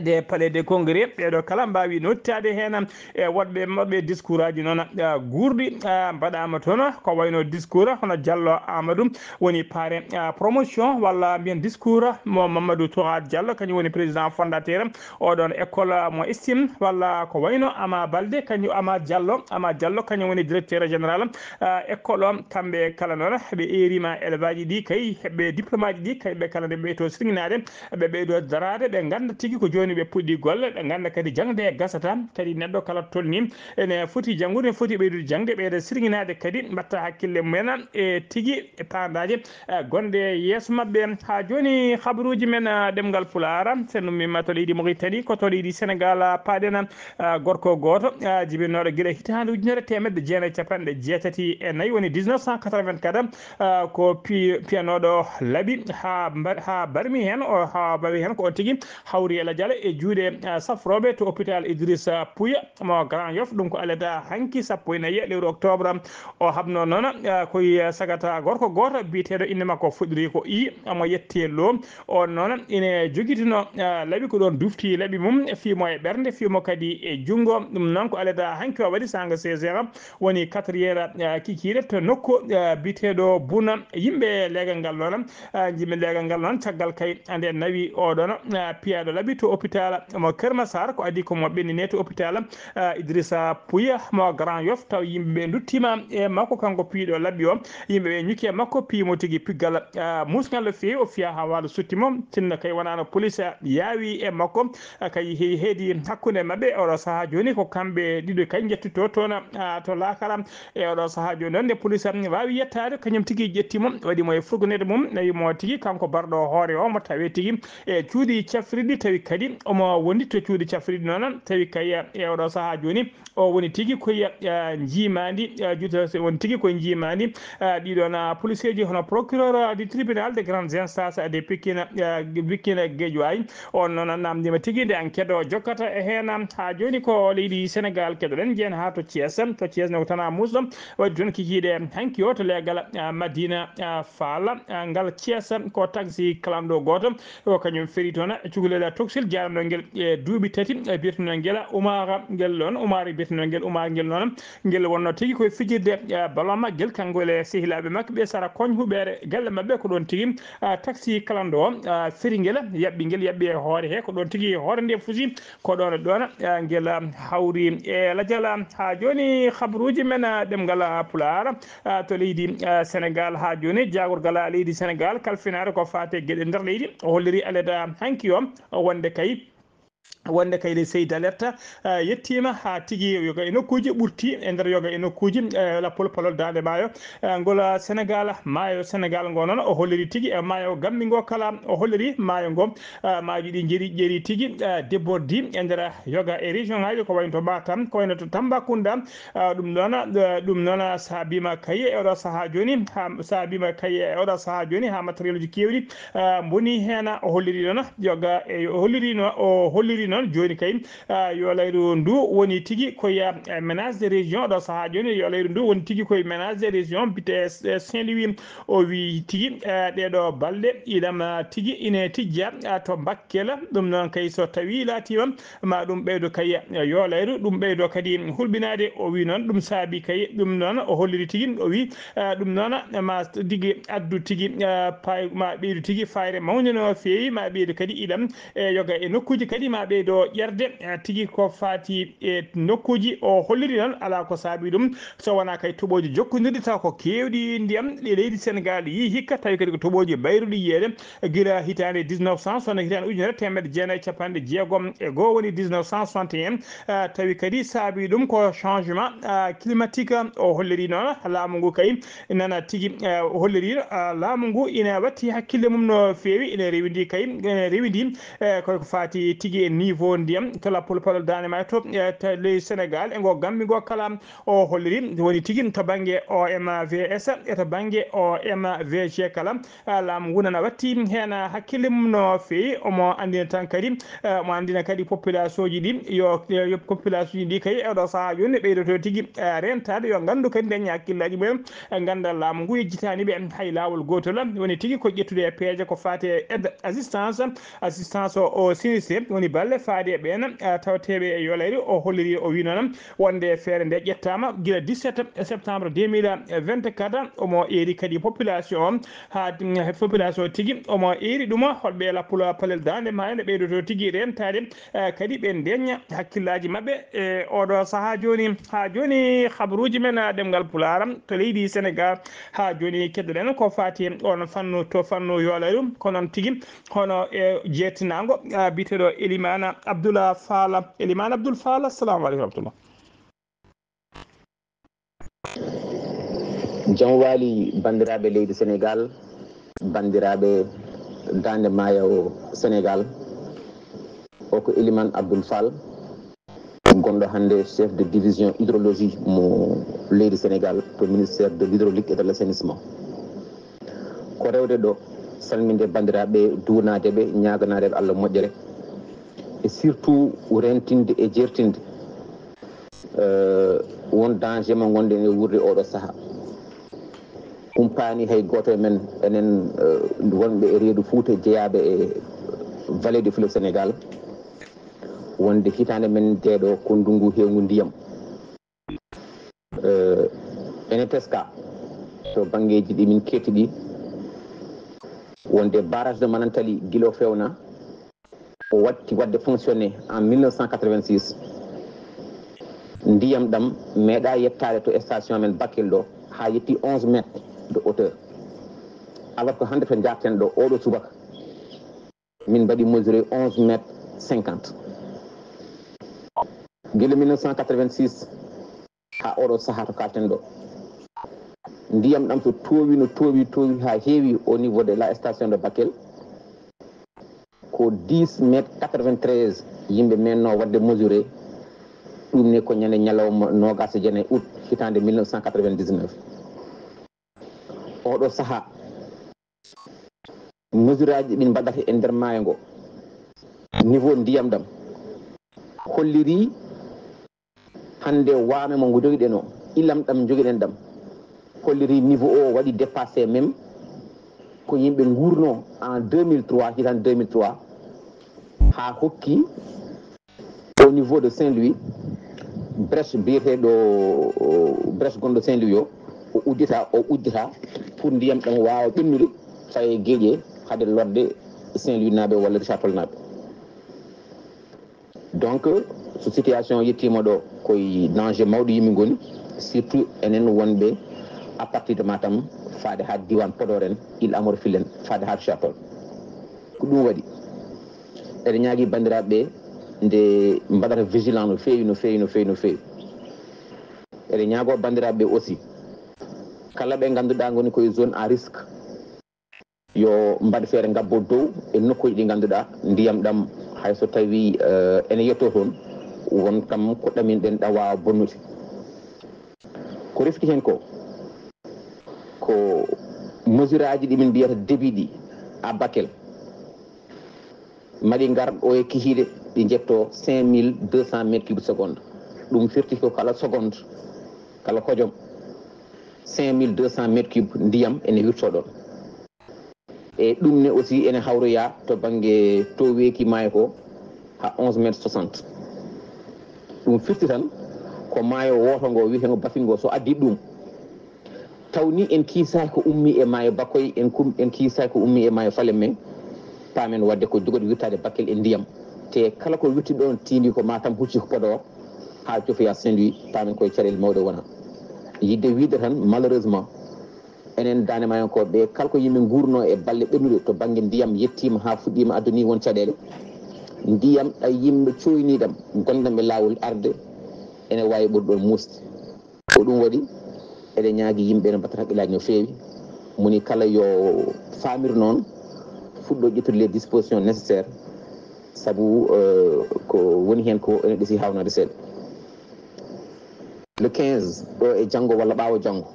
des palais de congrès. Ɓeeɗo kala mbaawi nottaade heen e woɗɓe maɓɓe. Discours aji noon, ah, guurɗi, ah, mbaɗaama toon, ko wayno discours hono Diallo Amadou woni parrain, ah, promotion, walla mbiyen discours mo Mamadou Touré Diallo, kañum woni président fondateur oɗon école mo Estime, walla ko wayno Ama Balde, kañum Ama Diallo, Ama Diallo kañum woni directeur général, ah, école o. Kamɓe kala noon ɓe eeriima élève aji ɗi kay, ɓe diplôme aji ɗi kay, ɓe kala nde ɓe to sirŋinaade, ɓe ɓeydo daraade, ɓe ngannda tigi ko Jooni ɓe puɗɗii golle, ɓe ngannda kadi jaŋde gasata, kadi neɗɗo kala tolni ene foti janngude, ene foti ɓeydude jaŋde, ɓeyda sirŋinaade kadi, mbaɗta hakkille mumen e tigi e paandaaje, eh, gonɗe yeeso maɓɓe. Haa jooni, habaruuji men, eh, ɗemngal Pulaar, so en ummiima to leydi Mauritanie, ko to leydi Senegaal, eh, paaɗen, eh, gorko gooto, eh, jibinooɗo gila hitaande ujunere teemedde jeenayi e capanɗe jeetati e nayi, woni dix-neuf cent quatre-vingt-quatre, eh, ko pi-, piyanooɗo laɓi haa mba-, haa barmi heen, o, haa bawi heen ko on tigi hawri e lajal e juuɗe, eh, safrooɓe to hôpital Idrissa Pouye mo Grand Yoff. Ɗum ko aleda hanki sappo e nayi lewru octobre. O haɓno noon, eh, ko e sagata gorko gooto biyeteeɗo innde makko fuɗɗori ko I, omo yetti e lo. On noon ine jogitino, eh, laɓi ko ɗoon dufti laɓi mum, fii mo e ɓernde, fii mo kadi e junngo. Ɗum noon ko aleda hanki o waɗi sanga seize heures, woni quatre heures, eh, kikiiɗe to nokku, eh, biyeteeɗo Buna. Yimɓe leegal ngal noon, eh, yimɓe leegal ngal noon caggal kay nde nawi oɗoon, eh, piyaaɗo laɓi to hôpital mo Kër Massar, ko adii ko mo ɓennine to hôpital, eh, Idrissa Pouye mo Grand Yoff, taw yimɓe ɓe nduttiima e makko kanko piiɗo laɓi o. Yimɓe ɓe ñukki e makko, pii mo tigi piggal, eh, muusngal no feewi, o fiya haa waalo sutti mo. Sinno kay wonaano police yaawi e makko, eh, kay he-, heedi hakkunde maɓɓe. Oɗo sahaa jooni ko kamɓe ɗiɗo kay njettitoo toon, ah, to laakara. E oɗo sahaa jooni noon, nde police am waawi yettaade, kañum tigi ƴetti mo, waɗi mo e fourgonnette mum, nawi mo tigi, kanko barɗo hoore o, mo tawi tigi e cuuɗi cafrirɗi, tawi kadi omo wondi to cuuɗi cafrirɗi noon, tawi kay e oɗo sahaa jooni, o woni tigi koye, eh, njiimaandi, eh, juuta-, woni tigi koye njiimaandi, eh, ɗiɗo na policeeji hono procureur du tribunal de grande instance de Pikine, eh, Pikine Guédiawaye. On noon namndiima tigi nde enquête o jokkata e heen. Haa jooni ko leydi Senegaal keɗoɗen, njeyen haa to Thiès. To Thiès ne ko Tana Muusɗo waɗi toon kikiiɗe hanki o to leegal, ah, Madina, ah, Fall, ah, ngal Thiès ko taxi clando gooto ko kañum feri toon cukalel toksil jaranɗo ngel e duuɓi tati, eh, biyetenoo ngel Umar ngel ɗoon, Umar biyetenoo ngel Umar ngel noon. Ngel wonnoo tigi koye fijirde, eh, ballon maggel, kanko e sehilaaɓe makko ɓe sara koñ huɓeere galle maɓɓe. Ko ɗoon tigi, ah, taxi clando o, ah, feri ngel, yaɓɓi ngel, yaɓɓi e hoore he. Ko ɗoon tigi hoore nde fusi, ko ɗoon e ɗoon, ah, ngel, ah, hawri e lajal. Haa jooni habaruuji men, ah, ɗemngal, ah, Pulaar, ah, to leydi, ah, Senegaal. Haa jooni jaagorgal, ah, leydi Senegaal kalfinaare ko faati e geɗe nder leydi, o holliri aleda hanki o wonde kay wonde kay le seuil d'alerte, eh, yettiima haa tigi yoga e nokkuuji ɓurti e nder yoga e nokkuuji, eh, lappol palol Daande Maayo, eh, ngol, eh, Senegaal, maayo Senegaal ngo noon o holliri tigi, eh, maayo Gambi ngo kala o holliri maayo ngo, eh, maaji ɗi njeri ƴeeri tigi, eh, débordi e nder yoga e région ŋaaji ko wayno to Matam, ko wayno to Tambacounda, eh, ɗum noon, eh, ɗum noon saabiima kay e oɗo sahaa jooni, haa saabiima kay e oɗo sahaa jooni haa matériel uji keewɗi, ah, mboni heen. O holliri noon yoga e, o holliri no, o holliri noon jooni kay, ah, yo layru ndu woni tigi koye, eh, ménage de région ɗo sahaa jooni, yo layru ndu woni tigi koye ménage de région bite, eh, Saint-Louis. O wi tigi, eh, ɗeɗo balɗe iɗam, ah, tigi ine tijja, ah, to Bakel. Ɗum noon kay so tawi laatiima ma ɗum ɓeydo kay, eh, yo layru ɗum ɓeydo kadi hulɓinaade. O wi noon ɗum saabi kay ɗum noon o holliri tigi o wi, eh, ɗum noon ma tigi addu tigi, eh, pay-, ma ɓeydu tigi fayre mawnde no feewi, ma ɓeydu kadi ilam e yoga e nokkuuji kadi ma ɓeydo ƴerde, eh, tigi ko faati e nokkuuji. O holliri noon alaa ko saabi ɗum so wonaa kay toɓooji jokkondirɗi taw ko keewɗi ndiyam ɗi leydi Senegaal yii hikka, tawi kadi ko toɓooji bayruɗi yiyeede gila hitaande dix-neuf cent, sona hitaande ujunere teemedde jeenayi e capanɗe jeegom e goo, woni dix-neuf cent soixante et un, ah, tawi kadi saabi ɗum ko changement, ah, climatique. O holliri noon laamu ngu kay nana tigi, ah, o holliri, ah, laamu ngu ina watti hakkille mum no feewi, ina rewindi kay, ina rewindi, eh, ko faati tigi e niveau ndiyam to lappol palol Daande Maayo to, eh, to ley Senegaal e ngo Gambi ngo kala. O holliri woni tigi to bannge O M V S e to bannge O M V G kala, ah, laamu ngu nana watti heen hakkille mum no feewi. Omo anndina tan kadi, ah, omo anndina kadi population ji ɗi yo, yo population ji ɗi kay e oɗo sahaa jooni ɓeydoto tigi, ah, rentaade, yo nganndu kadi ndañi hakkillaaji mumen, ah, ngannda laamu ngu yejjitaani ɓe hay laawol gootol. Woni tigi ko ƴettude e peeje ko faati e aide assistance, assistance o, o sinistré, woni balle faade e ɓeen, ah, tawteeɓe e yolayri. O holliri, o wi noon wonde feere nde ƴettaama gila dix-sept septembre deux mille vingt-quatre. Omo eeri kadi population o haa, mm, population tigi omo eeri ɗum holɓe lappol palel Daande Maayo ne ɓeydoto tigi rentaade, eh, kadi ɓe ndeñña hakkillaaji maɓɓe e oɗo sahaa jooni. Haa jooni habaruuji men, ah, ɗemngal Pulaar to leydi Senegaal. Haa jooni keddoɗen ko faati on fannu to fannu yolayru, ko noon tigi hono e jeettinaango, ah, biyeteeɗo Elimane Ana Abdoulaye Fala, Elimane Abdoul Fala, assalamu aleykum wa rahmatullah. Jam waali banndiraaɓe leydi Sénégal, banndiraaɓe daande maayo Sénégal. O ko Elimane Abdoul Fall, gonɗo hannde chef de division hydrologie mo leydi Sénégal to ministère de l'hydraulique et de l'assainissement. Ko rewde ɗo salminde banndiraaɓe, duwanaade ɓe, ñaaganaade ɓe Allah moƴƴere, e surtout rentinde e jertinde won danger mo ngonɗen e wuurde oɗo saha. Humpaani hay gooto e men, enen wonɓe e reedu Fuuta jeyaaɓe e vallée du fleuve Sénégal, wonde hitaande men ndeeɗo ko ndungu heewngu ndiyam. Ene teska to banngeeji ɗi min ketti ɗi, wonde barrage de Manantali gila o fewna, o watti waɗde fonctionné en mille neuf cent quatre-vingt-six. Ndiyam ɗam meeɗa yettaade to station men Bakel ɗo haa yetti onze mètres de hauteur, alors que hannde to njaarten ɗo oɗo subaka min mbaɗi mesuré onze mètres cinquante. Gila mille neuf cent quatre-vingt-six haa oɗo saha to kalten ɗo, ndiyam ɗam so toowi no toowi toowi haa heewi au niveau de la station de Bakel, ko dix mètres quatre-vingt-treize yimɓe menno waɗde mesuré. Ɗum ne ko ñande ñalawma nogas e jeenayi août hitaande mille neuf cent quatre-vingt-dix-neuf. Oɗo saha mesure aji ɗin mbaɗata e nder maayo ngo, niveau ndiyam ɗam holliri hannde waame mo ngo jogiɗen o, ilam ɗam jogiɗen ɗam, holliri niveau o waɗi dépassé même ko yimɓe nguurno en deux mille trois, hitan deux mille trois, haa hokki au niveau de Saint-Louis, brèche biyeteɗo, brèche gonɗo Saint-Louis o, o uddita o uddita pour ndiyam ɗam waawa ɓennude faye geeƴe hade lorde Saint-Louis naaɓe walla Richard Toll naaɓe. Donc so situation yettima ɗo, koye danger mawɗo yimɓe ngoni, surtout enen wonɓe à partir de Matam faade ha diwan Podor en, Île à Morphil en, faade ha Richard Toll. Ko ɗum waɗi eɗen ñaagui bandiraɓe ɓe nde mbaɗata vigilant no feewi no feewi no feewi no feewi. Eɗen ñaago bandiraɓe ɓe aussi, kala ɓe ganduɗa goni koye zone à risque, yo mbaɗ feere ngabbo dow e nokkuji ɗi ganduɗa ndiyam ɗam, hayso tawi ene yetto toon, won kam ko ɗaminɗen ɗam wawa bonnude. Ko refti hen ko, ko mesure aji ɗi min mbiyata débit ɗi à Bakel, maɗi ngar ɗo e kihiɗe, ɗi jetto cinq mille deux cents mètres cube seconde. Ɗum firti ko kala seconde, kala hojom, cinq mille deux cents mètres cube ndiyam ene wirto ɗon. E ɗum ne aussi ene hawroya to banggue toweeki maayo ko ha onze mètres soixante. Ɗum firti tan ko maayo wooto ngo wiyetengo Bafin ngo, so addi ɗum, taw ni en kiisaaki ko ummi e maayo Bakoy, en kum-, en kiisaaki ko ummi e maayo Falemme, paamen wadde ko jogori wirtaade Bakel e ndiyam. Te kala ko wirti ɗon tindi ko Matam, hucci ko Podor, haa jofoya Saint-Louis, paamen koye caɗeele mawɗe wona. Yidde wiide tan, malheureusement, enen daande maayo ko ɓe kala ko yimɓe nguurno e balle ɓennuɗe to banggue ndiyam, yettima ha fuɗɗima addu ni won caɗeele. Ndiyam ɗam yimɓe coyniɗam, gonɗam e lawol arde, ene wawi ɓuri ɗon muusde. Ko ɗum waɗi eɗen ñaagui yimɓe no mbatta haqqillaji no feewi, moni kala yo famir noon, fuɗɗo ƴettude les dispositions nécessaires, saabu ko woni hen ko ene ɗeesi hawnade seeɗa. Le quinze ɗo e janngo walla ɓaawo janngo,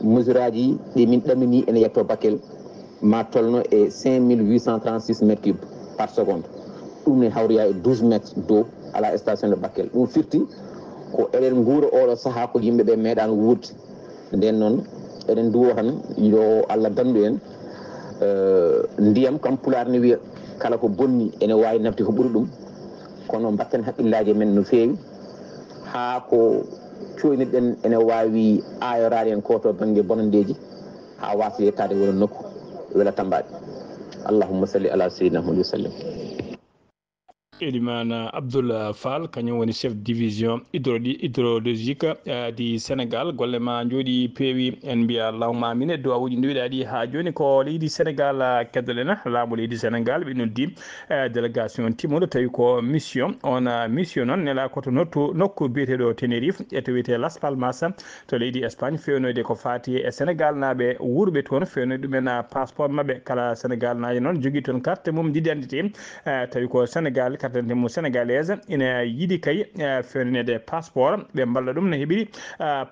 mesure aji ɗi min ɗamini ene yetto Bakel ma tolno e cinq mille huit cent trente-six mètres cubes par seconde. Ɗum ne hawroya e douze mètres d'eau à la station de Bakel. Ɗum firti ko eɗen nguura oɗo saha ko yimɓe ɓe meeɗano wuurde. Nden noon eɗen duwo tan yo Allah dandu en. Ndiyam kam, pulaar ne wiya kala ko bonni ene wawi nafde ko ɓuri ɗum. Kono mbatten haqqillaji men no feewi, haa ko coynirɗen ene wawi ayoraade en ko to banggue bonandeji, haa wasa yettade wona nokku wela tambaɗe. Allahumma salli ala sayyidina Muhammad wa sallim. Elimane Abdoul Fall, kañum woni chef division hydrologique di Sénégal. Golle ma njooɗi peewi, en mbiya allahumma amin. E duwawuji nduwiɗaɗi ha joni ko leydi Sénégal keddoɗen. Laamu leydi Sénégal ɓe noddi délégation timmuɗo, tawi ko mission. On mission noon nela ko to nottu nokku biyeteɗo Tenerife, e to wiyete Las Palmas, to leydi Espagne, fewnoyde ko fati e Sénégal naaɓe wuurɓe toon, fewnoyde ɗumen passeport maɓɓe. Kala Sénégal naajo noon jogui toon carte mum d'identité, tawi ko Sénégal, carte d'identité mum sénégalaise, ina yiiɗi kay fewnanede passeport. Ɓe mballa ɗum no heɓiri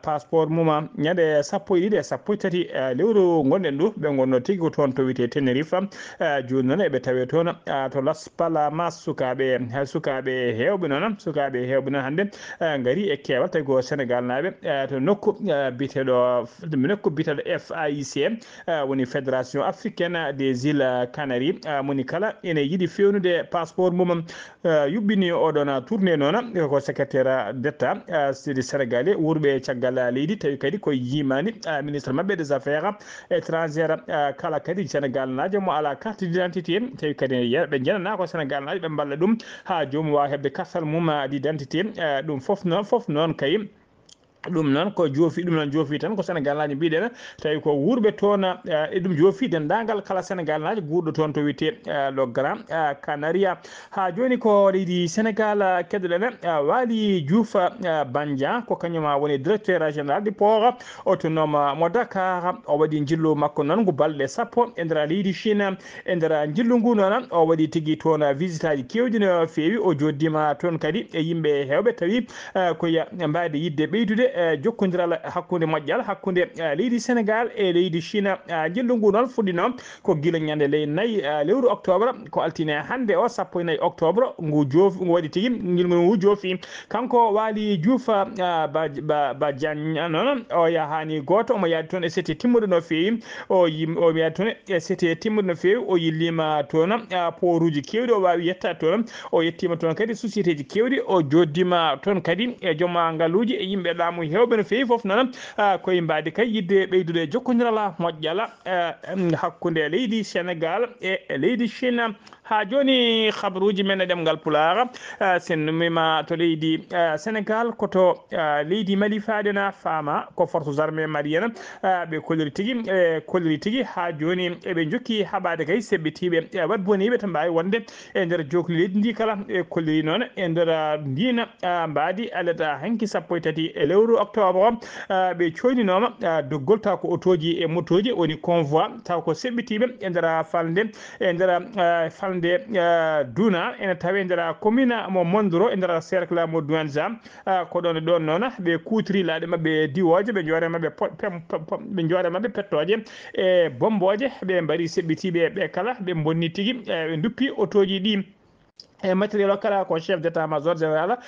passeport mum ñande sappo e ɗiɗi e sappo e tati lewru gonɗen ndu. Ɓe gonno tigi ko toon to wiyete Tenerife. Joni noon eɓe tawe toon to Las Palmas. Sukaɓe, sukaɓe hewɓe noon, sukaɓe hewɓe noon hande ngari e keewal, tawi ko Sénégal naaɓe to nokku biyeteɗo, nokku biyeteɗo F A I C, woni Fédération Africaine des Îles Canaries. Moni kala ene yiiɗi fewnude passeport mum. Yuɓɓini oɗon tournée noon ko secrétaire d'État sedi Sénégal wuurɓe caggal leydi, tawi kadi ko yimani ministre maɓɓe des affaires étrangères. Kala kadi Sénégal naajo mo ala carte d'identité, tawi kadi ɓe jenana ko Sénégal naajo, ɓe mballa ɗum ha joomum wawa heɓde kartal mum d'identité. Ɗum fof noon, fof noon kay ɗum noon ko joofi, ɗum noon joofi tan ko Sénégal naajo mbiɗen, tawi ko wuurɓe toon. E ɗum joofi denndaangal kala Sénégal naajo guurɗo toon to wiyete le Grand Canaria. Ha joni ko leydi Sénégal keddoɗen. Waly Diouf Bandia ko kañum woni directeur général du port autonome mo Dakar. O waɗi njillu makko noon ngu balɗe sappo e nder leydi Chine. E nder njillu ngu noon o waɗi tigi toon visitaji kewɗi no feewi. O joddima toon kadi e yimɓe hewɓe tawi ko ya mbaadi yidde ɓeydude jokkodiral hakkunde moƴƴal hakkunde leydi Sénégal e leydi Chine. Njillu ngu noon fuɗɗino ko gila ñande ley nayi lewru octobre, ko altine hande o sappo e nayi octobre ngu joofi, ngu waɗi tigi ngilngu ngu joofi. Kanko Waly Diouf Ba Diagne noon o yahani gooto, omo yaadi toon e sete timmuɗo no feewi. O yim o yaadi toon e sete timmuɗo no feewi. O yillima toon pooruji kewɗi, o wawi yettade toon. O yettima toon kadi société ji kewɗi, o joddima toon kadi e jooma ngaluji e yimɓe laamu hewɓe no feewi. Fof noon koye mbaadi kay yidde ɓeydude jokkodirala moƴƴala hakkunde leydi Sénégal e leydi Chine. Ha joni habaruji men e ɗemngal Pulaar, sen numima to leydi Sénégal, ko to leydi Mali faade na faama ko forces armées maliennes ɓe kolliri tigi, ɓe kolliri tigi. Ha joni eɓe jokki haɓade kay seɓɓitiɓe wadboniɓe to mbawi wonde e nder jokli leydi ndi kala. Ɓe kolliri noon e nder ndina mbaadi alata hanki sappo e tati e lewru octobre. Ɓe coyninoma doggol taw ko otoji e motoji woni convoi taw ko seɓɓitiɓe e nder falde e nder falde Duna ene tawe e nder commune mo Mondoro e nder cercle mo Douentza. Ko ɗon e ɗon noon ɓe kutiri laaɗe maɓɓe diwoje, ɓe joore maɓɓe ɓe joore maɓɓe pettoje e bomboje. Ɓe mbari seɓɓitiɓe ɓe kala, ɓe bonni tigi, ɓe duppi otoji ɗi. E matériel o kala ko chef d'état major général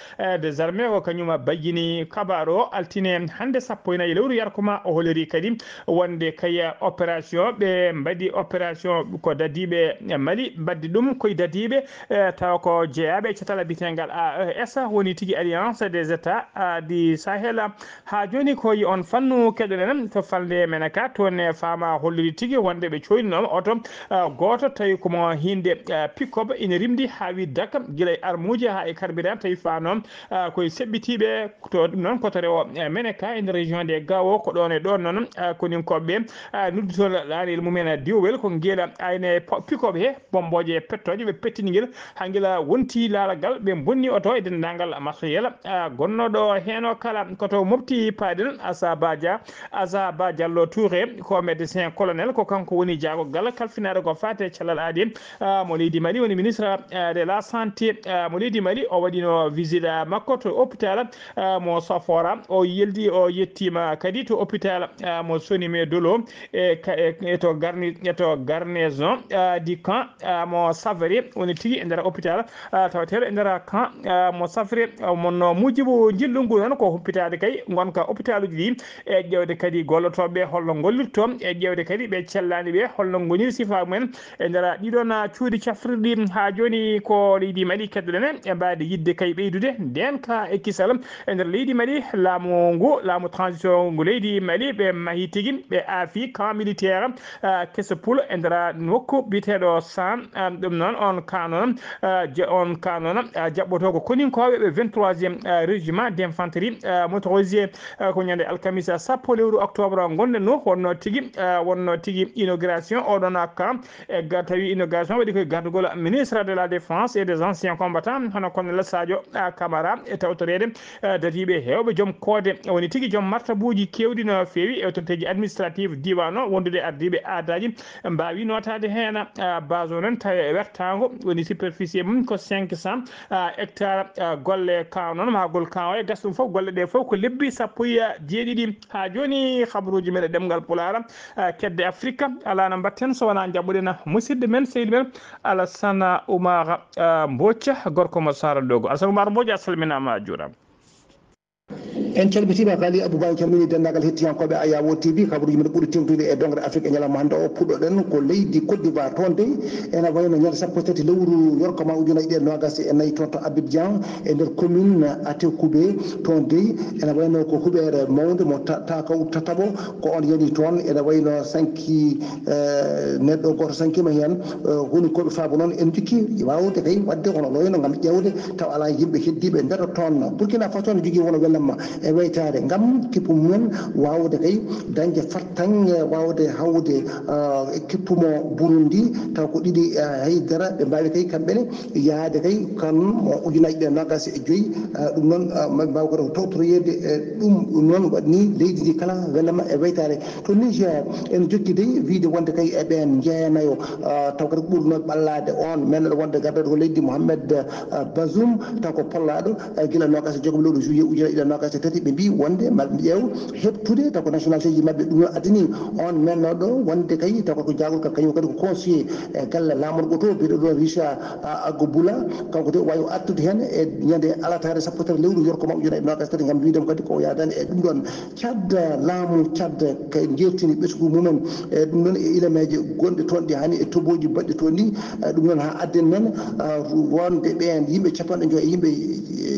des armées o kañum bayyini kabaru o altine hande sappo e nayi lewru yarkuma. O holori kadi wonde kay opération ɓe mbaɗi opération ko dadiɓe Mali mbaɗdi ɗum koye dadiɓe tawa ko jeeyaɓe e catal bitengal A E S woni tigi Alliance des États du Sahel. Ha joni ko yi on fannu keɗoɗen to falde men ka toon e faama holliri tigi wonde ɓe coyninoma oto gooto tawi komo hinde pick-up ina rimdi ha wi daka gila e armuji ha e carburant tawi fano koye seɓɓitiɓe to ɗum noon koto rewo men ka e nder région de Gao. Ko ɗon e ɗon noon koninkoɓe noddi toon laanel mumen diwowel ko ngila ayne pick-up he bomboje pettoje ɓe pettini ngel ha ngila wonti laalagal ɓe bonni oto e denndangal matériel gonnoɗo heno kala koto mofti paaden. Asa Badia, Asa Ba Diallo Touré ko médecin colonel, ko kanko woni jaagogal kalfinaɗo ko fate cellal aadi mo leydi Mali, woni ministre de la santé mo leydi Mali. O waɗino visite makko to hôpital mo Sofora, o yeldi o yettima kadi to hôpital mo Sonimé Dolo e to garni e to garnison di camp mo Savary, woni tigi e nder hôpital tawateɗo e nder camp mo Savary. Monno mujibu jillu ngu noon ko humpitaade kay ngonka hôpitaluji ɗi e ƴeewde kadi gollotoɓe holno gollirto e ƴeewde kadi ɓe cellani ɓe holno goniri sifa mumen e nder ɗiɗon cuuɗi cafrirɗi. Ha joni ko O leydi Mali keddoɗen e mbaadi yiɗde kay ɓeydude ndeen ka e kisal e nder leydi Mali. Laamu ngu, laamu transition ngu leydi Mali, ɓe mahi tigi, ɓe aafi camp militaire, ah, keso pulo e nder nokku biyeteeɗo San. Ah, ɗum noon, on ka noon, ah, je-, on ka noon, ah, jaɓɓotoo ko koninkooɓe ɓe vingt-troisième, ah, régiment d'infanterie, ah, motorisé. Ah, ko ñande alkamisa sappo lewru octobre ngonɗen ɗo, wonno tigi, ah, wonno tigi inauguration oɗon camp. E ga-, tawi inauguration waɗi koye gardugol ministre de la défense et des anciens combattants, hono Colonel Sadio, ah, Camara, e tawtoreede, ah, dadiiɓe heewɓe joom koode, woni tigi joom martabuuji keewɗi no feewi e autoritéji administrative diiwaan o, wondude e ardiiɓe aadaaji, mbaawi nootaade heen, ah, base o noon tawi e wertaango woni superficie mum ko cinq cents, ah, hectares, ah, golle ka noon, mahgol ka o e gas ɗum fof, golle ɗe fof ko lebbi sappo e jeeɗiɗi. Haa jooni, habaruuji men e ɗemngal Pulaar, ah, kedde Afrika, alaa no mbaɗten so wonaa njaɓɓuɗen musidɗo men, sehil men Alassane Oumar, ah, Mbodj, gorko mo Saara Dogo. Alassane Oumar Mbodj, a salminaama, a juuraama. En calmitiima, Kali Aboubaye calmini denndaangal hettiyankooɓe Ayawo T V, kabaruuji men ɓuri teeŋtude e doŋre Afrique e ñalawma hannde o. Puɗɗoɗen ko leydi Côte d'Ivoire, toon dey ena wayno ñande sappo e tati lewru yorko ma ujunaaji ɗiɗi e noogas e nayi toon to Abidjan, e nder commune Atekoubé, toon dey ena wayno ko huɓeere mawnde mo ta-, takaw tataɓo, ko on yani toon, ena wayno sanki, eh, neɗɗo gooto sankiima heen, eh, woni ko ɓe faabo noon, en jokki waawde kay waɗde kono loyno ngam ƴeewde taw alaa yimɓe heddiiɓe nder toon. Burkina Faso ne jogii wano welamma e weytaare ngam kippu mumen waawde kay dañde fartaŋŋe, waawde hawde, ah, e kippu mo Burundi, taw ko ɗiɗi, ah, haydara ɓe mbaawi kay kamɓe ne yaade kay kam mo ujunaaji ɗiɗi e noogas e joyi, ah, ɗum noon, ah, ma mbaaw kadi ko tawtoroyeede e ɗum. Ɗum noon waɗi ni leydi ndi kala welamma e weytaare. To Niger, en jokki dey wiyde wonde kay e ɓeen njeenayo, ah, taw kadi ko ɓurnooɓe ɓallaade on, men ɗo wonde gardaɗo ko leydi Mohamed, ah, Bazoum, taw ko pollaaɗo, ah, gila noogas e jeegom lewru juillet ujunaaji ɗiɗi e noogas e tati, ɓe mbii wonde maɓe ƴeew heɓtude taw ko nationalité ji maɓɓe. Ɗum noon addani on men ɗo wonde kay taw ko jaagol ka kañum kadi ko conseiller e galle laamorgo to, biyeteeɗo ɗo Richard, ah, Agboola, kanko de o waawi artude heen e ñande alarba sappo e tati lewru yorko ma ujunaaji noogas e tati ngam wiide mo kadi ko o yaadaani e ɗum ɗoon. Tchad, laamu Tchad kay njeertini ɓesngu mumen, e ɗum noon e ilameeje gonɗe toon ɗi hani e tobooji baɗɗi toon ɗi, e ɗum noon haa adden men, ah, wonde ɓeen yimɓe capanɗe njoy, yimɓe,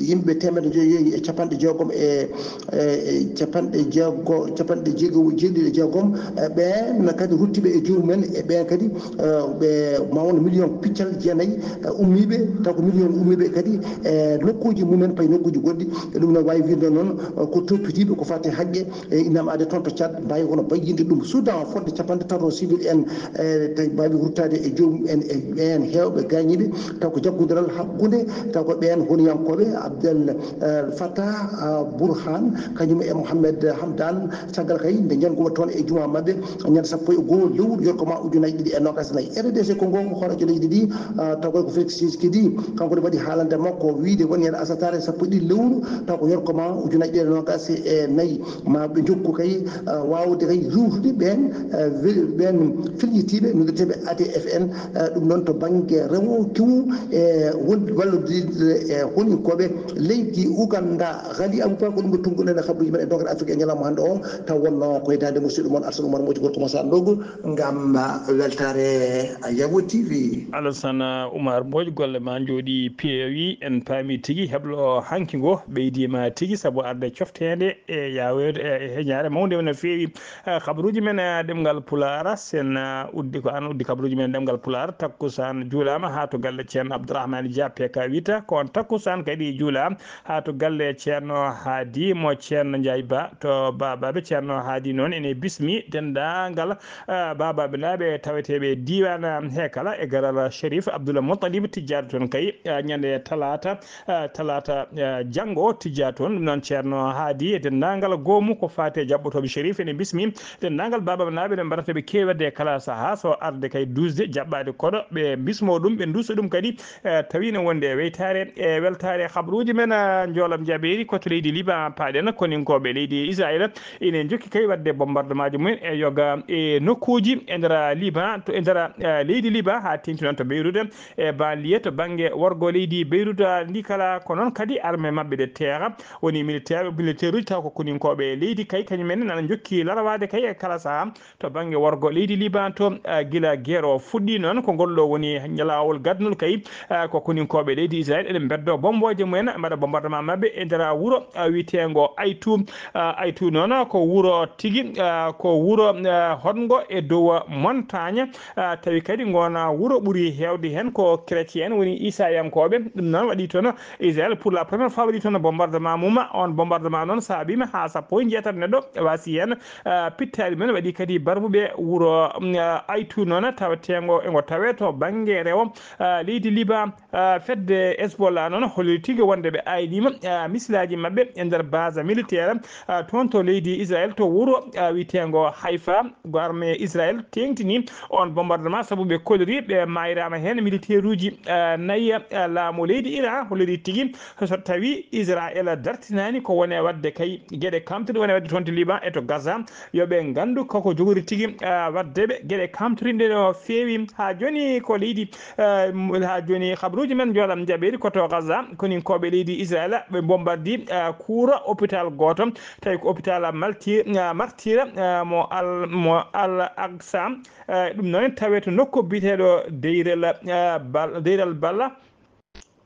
yimɓe teemedde njoy e capanɗe jeegom e, e, e capanɗe jeego-, capanɗe jeego-, jeeɗiɗi e jeegom, e ɓeen kadi ruttiiɓe e joomum en, e ɓeen kadi, eh, ɓe mawna million piccal jeenayi, eh, ummiiɓe, taw ko million ummiiɓe kadi e nokkuuji mumen, payi nokkuuji goɗɗi. E ɗum no waawi wiide noon, eh, ko toppitiiɓe ko fati haqqe e innam aade toon to Tchad, mbaawi kono bayyinde ɗum. Soudan, fodde capanɗe tato civil en, eh, tawi mbaawi ruttaade e joomum en, e ɓeen heewɓe gaañiiɓe, taw ko jaggondiral hakkunde, taw ko ɓeen honiyankooɓe Abdel, eh, Fattah, ah, Burhan, kañum e Mohamed Hamdan, caggal kay nde njanngu toon e juma maɓɓe, ñande sappo e goo lewru yorko ma ujunaaji ɗiɗi e noogas e nayi. R D C Congo, ko hooreejo leydi ndi, ah, taw ko Félix Tshisekedi, kanko ne waɗi haalande makko, wiide woni ñande asataare sappo e ɗiɗi lewru, taw ko yorko ma ujunaaji ɗiɗi e noogas e nayi, ma ɓe njokku kay, ah, waawde kay riiwtude ɓeen, ah, we-, ɓeen firjitiiɓe noddeteeɓe A D F en, ah, ɗum noon to bannge rewo kiwu, e won wallodirde e honinkooɓe leydi Uganda. Kali Aboubacar, ko ɗum ɗo tunnguɗen e habaruuji men e doŋre Afrique e ñalawma hannde o, taw wonno ko e daande musidɗo mon Arsane Oumar Moƴƴi, gorko mo Saan Ndogo, ngam weltaare Yawo T V. Alassane Oumar Mbodj, golle ma njooɗi peewi, en paami tigi heblo hanki ngo ɓeydiima tigi sabu arde cofteende e yaaweede e heñaare mawnde no feewi. Eh, kabaruuji men, eh, ɗemngal Pulaar, sen, eh, uddi ko an uddi kabaruuji men ɗemngal Pulaar, takkusaan juulaama haa to galle Ceerno Abdourahmane Dia P K Wita, ko on takkusaan kadi juulaa haa to galle Ceerno Haadi mo Ceerno Njaay Ba to Baabaaɓe. Ceerno Haadi noon ene bismi denndaangal, eh, Baabaaɓe naaɓe taweteeɓe diiwaan, eh, he kala e garal Cherif Abdoul Moutalib tijjaaɗo toon kay, eh, ñande talaata, eh, talaata, eh, janngo o tijjaa toon. Ɗum noon Ceerno Haadi e denndaangal goomu ko faati e jaɓɓotooɓe Cherif ene bismi denndaangal Baabaaɓe naaɓe ene mbaɗata ɓe keewirde e kala sahaa so arde kay duusde jaɓɓaade koɗo ɓe bismoo ɗum, ɓe nduusa ɗum kadi, eh, tawi ne wonde e weytaare e weltaare. Habaruuji men, eh, njoolam jabeeri ko to leydi Liban. Paaɗen koninkooɓe leydi Israel ine njokki kay waɗde bombardemaaji mumen e yoga e nokkuuji e nder Liban, to e nder, eh, leydi Liban, haa teeŋti noon to Beirut, e banlieue to bannge worgo leydi Beirut, ah, ndi kala. Ko noon kadi armée maɓɓe de terre woni militaire, militaire uji taw ko koninkooɓe leydi kay, kañum en nana njokki larawaade kay e kala sahaa. To bannge worgo leydi Liban to, ah, gila guerre o fuɗɗi noon, ko ngol ɗo woni laawol gadnol kay, ah, ko koninkooɓe leydi Israel ene mbeddo bombooje mumen, mbaɗa bombardement maɓɓe e nder wuro, ah, wiyeteengo Aytu. Ah, Aytu noon ko wuro tigi, ah, ko wuro, ah, hoɗngo e dow montagne, ah, tawi kadi ngoon wuro ɓuri heewde heen ko chrétien, woni isayankooɓe. Ɗum noon waɗi toon Israel pour la première fois waɗi toon bombardement mum. On bombardement noon saabiima haa sappo e njeetati neɗɗo waasi heen. Ah, pittaali men waɗi kadi barbuɓe wuro, mm, ah, Aytu noon taweteengo e ngo tawee to bannge rewo, ah, leydi Liban. Ah, fedde Hezbollah noon holliri tigi wonde ɓe ayniima, ah, misilaaji maɓɓe e nder base militaire, ah, toon to leydi Israel to wuro, ah, wiyeteengo Haifa. Ko armée Israel teeŋtini on bombardement sabu ɓe koliri ɓe maayraama heen militaire uji, ah, nayi. Ah, laamu leydi Iran holliri tigi so tawi Israel dartinaani ko wone waɗde kay geɗe kamtuɗe wone waɗde toon to Liban e to Gaza, yo ɓe nganndu koko jogori tigi, ah, waɗde ɓe geɗe kamtuɗe no feewi. Haa jooni ko leydi, ah, m-, haa jooni habruuji men njooɗam njaɓeeri ko to Gaza, koninkooɓe leydi Israel ɓe bombardi, ah, kuura hôpital gooto, tawi ko hôpital Malti-, ah, Martira, ah, mo Al, mo Al Aqsa. Ah, ɗum noon tawee to nokku biyeteeɗo Deir el, ah, Bal-, Deir el Bala.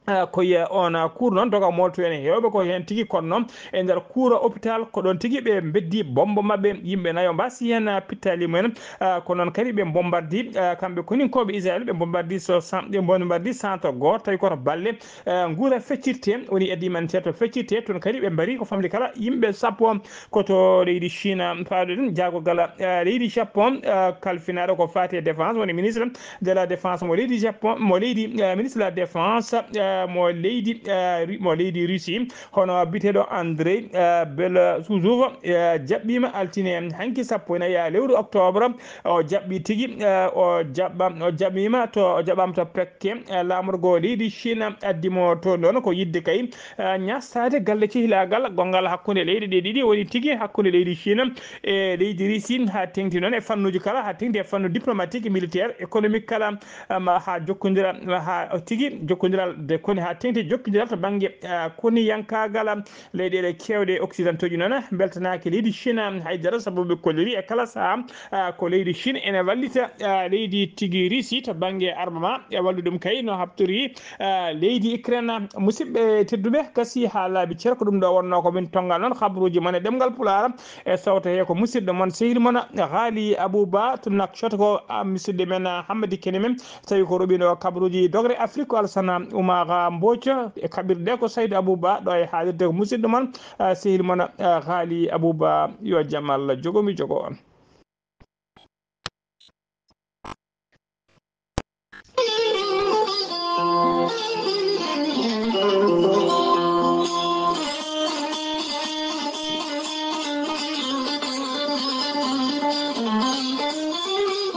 Ah, ko ye on, ah, kuur noon doga molto en heewɓe ko heen tigi, kono noon e nder kuura hôpital ko ɗoon tigi ɓe mbeddi bombo maɓɓe, yimɓe nayo mbaasi heen, ah, pittaali mumen. Ah, ko noon kadi ɓe bombardi, ah, kamɓe koninkooɓe Israel ɓe bombardi so san-, ɓe bombardi centre gooto tawi koto balle, ah, nguura feccirte, woni alimentaire to feccirte, toon kadi ɓe mbari ko famɗi kala yimɓe sappo. Ko to leydi Chine, paaɗo ɗum jaagogal, ah, leydi Japon, ah, kalfinaaɗo ko faati e défense, woni ministre de la défense mo leydi Japon, mo leydi, eh, ministre de la défense, eh, mo leydi, eh, Ru-, mo leydi Russie, hono biyeteeɗo Andrei, eh, Belosuzov, eh, jaɓɓiima altine hanki sappo e nayi lewru octobre. O jaɓɓi tigi, eh, o jaɓɓa-, o jaɓɓiima to, o jaɓɓaama to Pekke, eh, laamorgo leydi Chine addi mo to ɗoon ko yiɗde kay, eh, ñaastaade galle cehilaagal gonngal hakkunde leyɗe ɗe ɗiɗi, woni tigi hakkunde leydi Chine e leydi Russie, haa teeŋti noon e fannuuji kala, haa teeŋti e fannu diplomatique, militaire, économique kala, am, haa jokkondiral, haa tigi jokkondiral de koni, haa teeŋti jokkondiral to bannge, ah, koniyankaagal. Leyɗeele keewɗe occidentaux ji noon mbeltanaaki leydi Chine haydara, sabu ɓe kolliri e kala sahaa, ah, ko leydi Chine ene wallita, ah, leydi tigi Russie to bannge armement, e wallude ɗum kay no habtori, ah, leydi Ukraine. Musidɓe tedduɓe, gasi haa laabi cer, ko ɗum ɗo wonnoo ko min tonngal noon, habruuji mon e ɗemngal Pulaar. E sawto he ko musidɗo mon, sehil mon, Ghali Abouba, to Nouakchott, ko, ah, musidɗo men, ah, Hammadi Kene men, tawi ko roɓino kabruuji dogre Afrique, ko Alsana Oumar Mbodj, e kaɓirɗe ko Saydou Abouba, ɗo e haalirde ko musidɗo mon, ah, sehil mon, ah, Ghali Abouba, yo jam Allah jogo mi jogo on.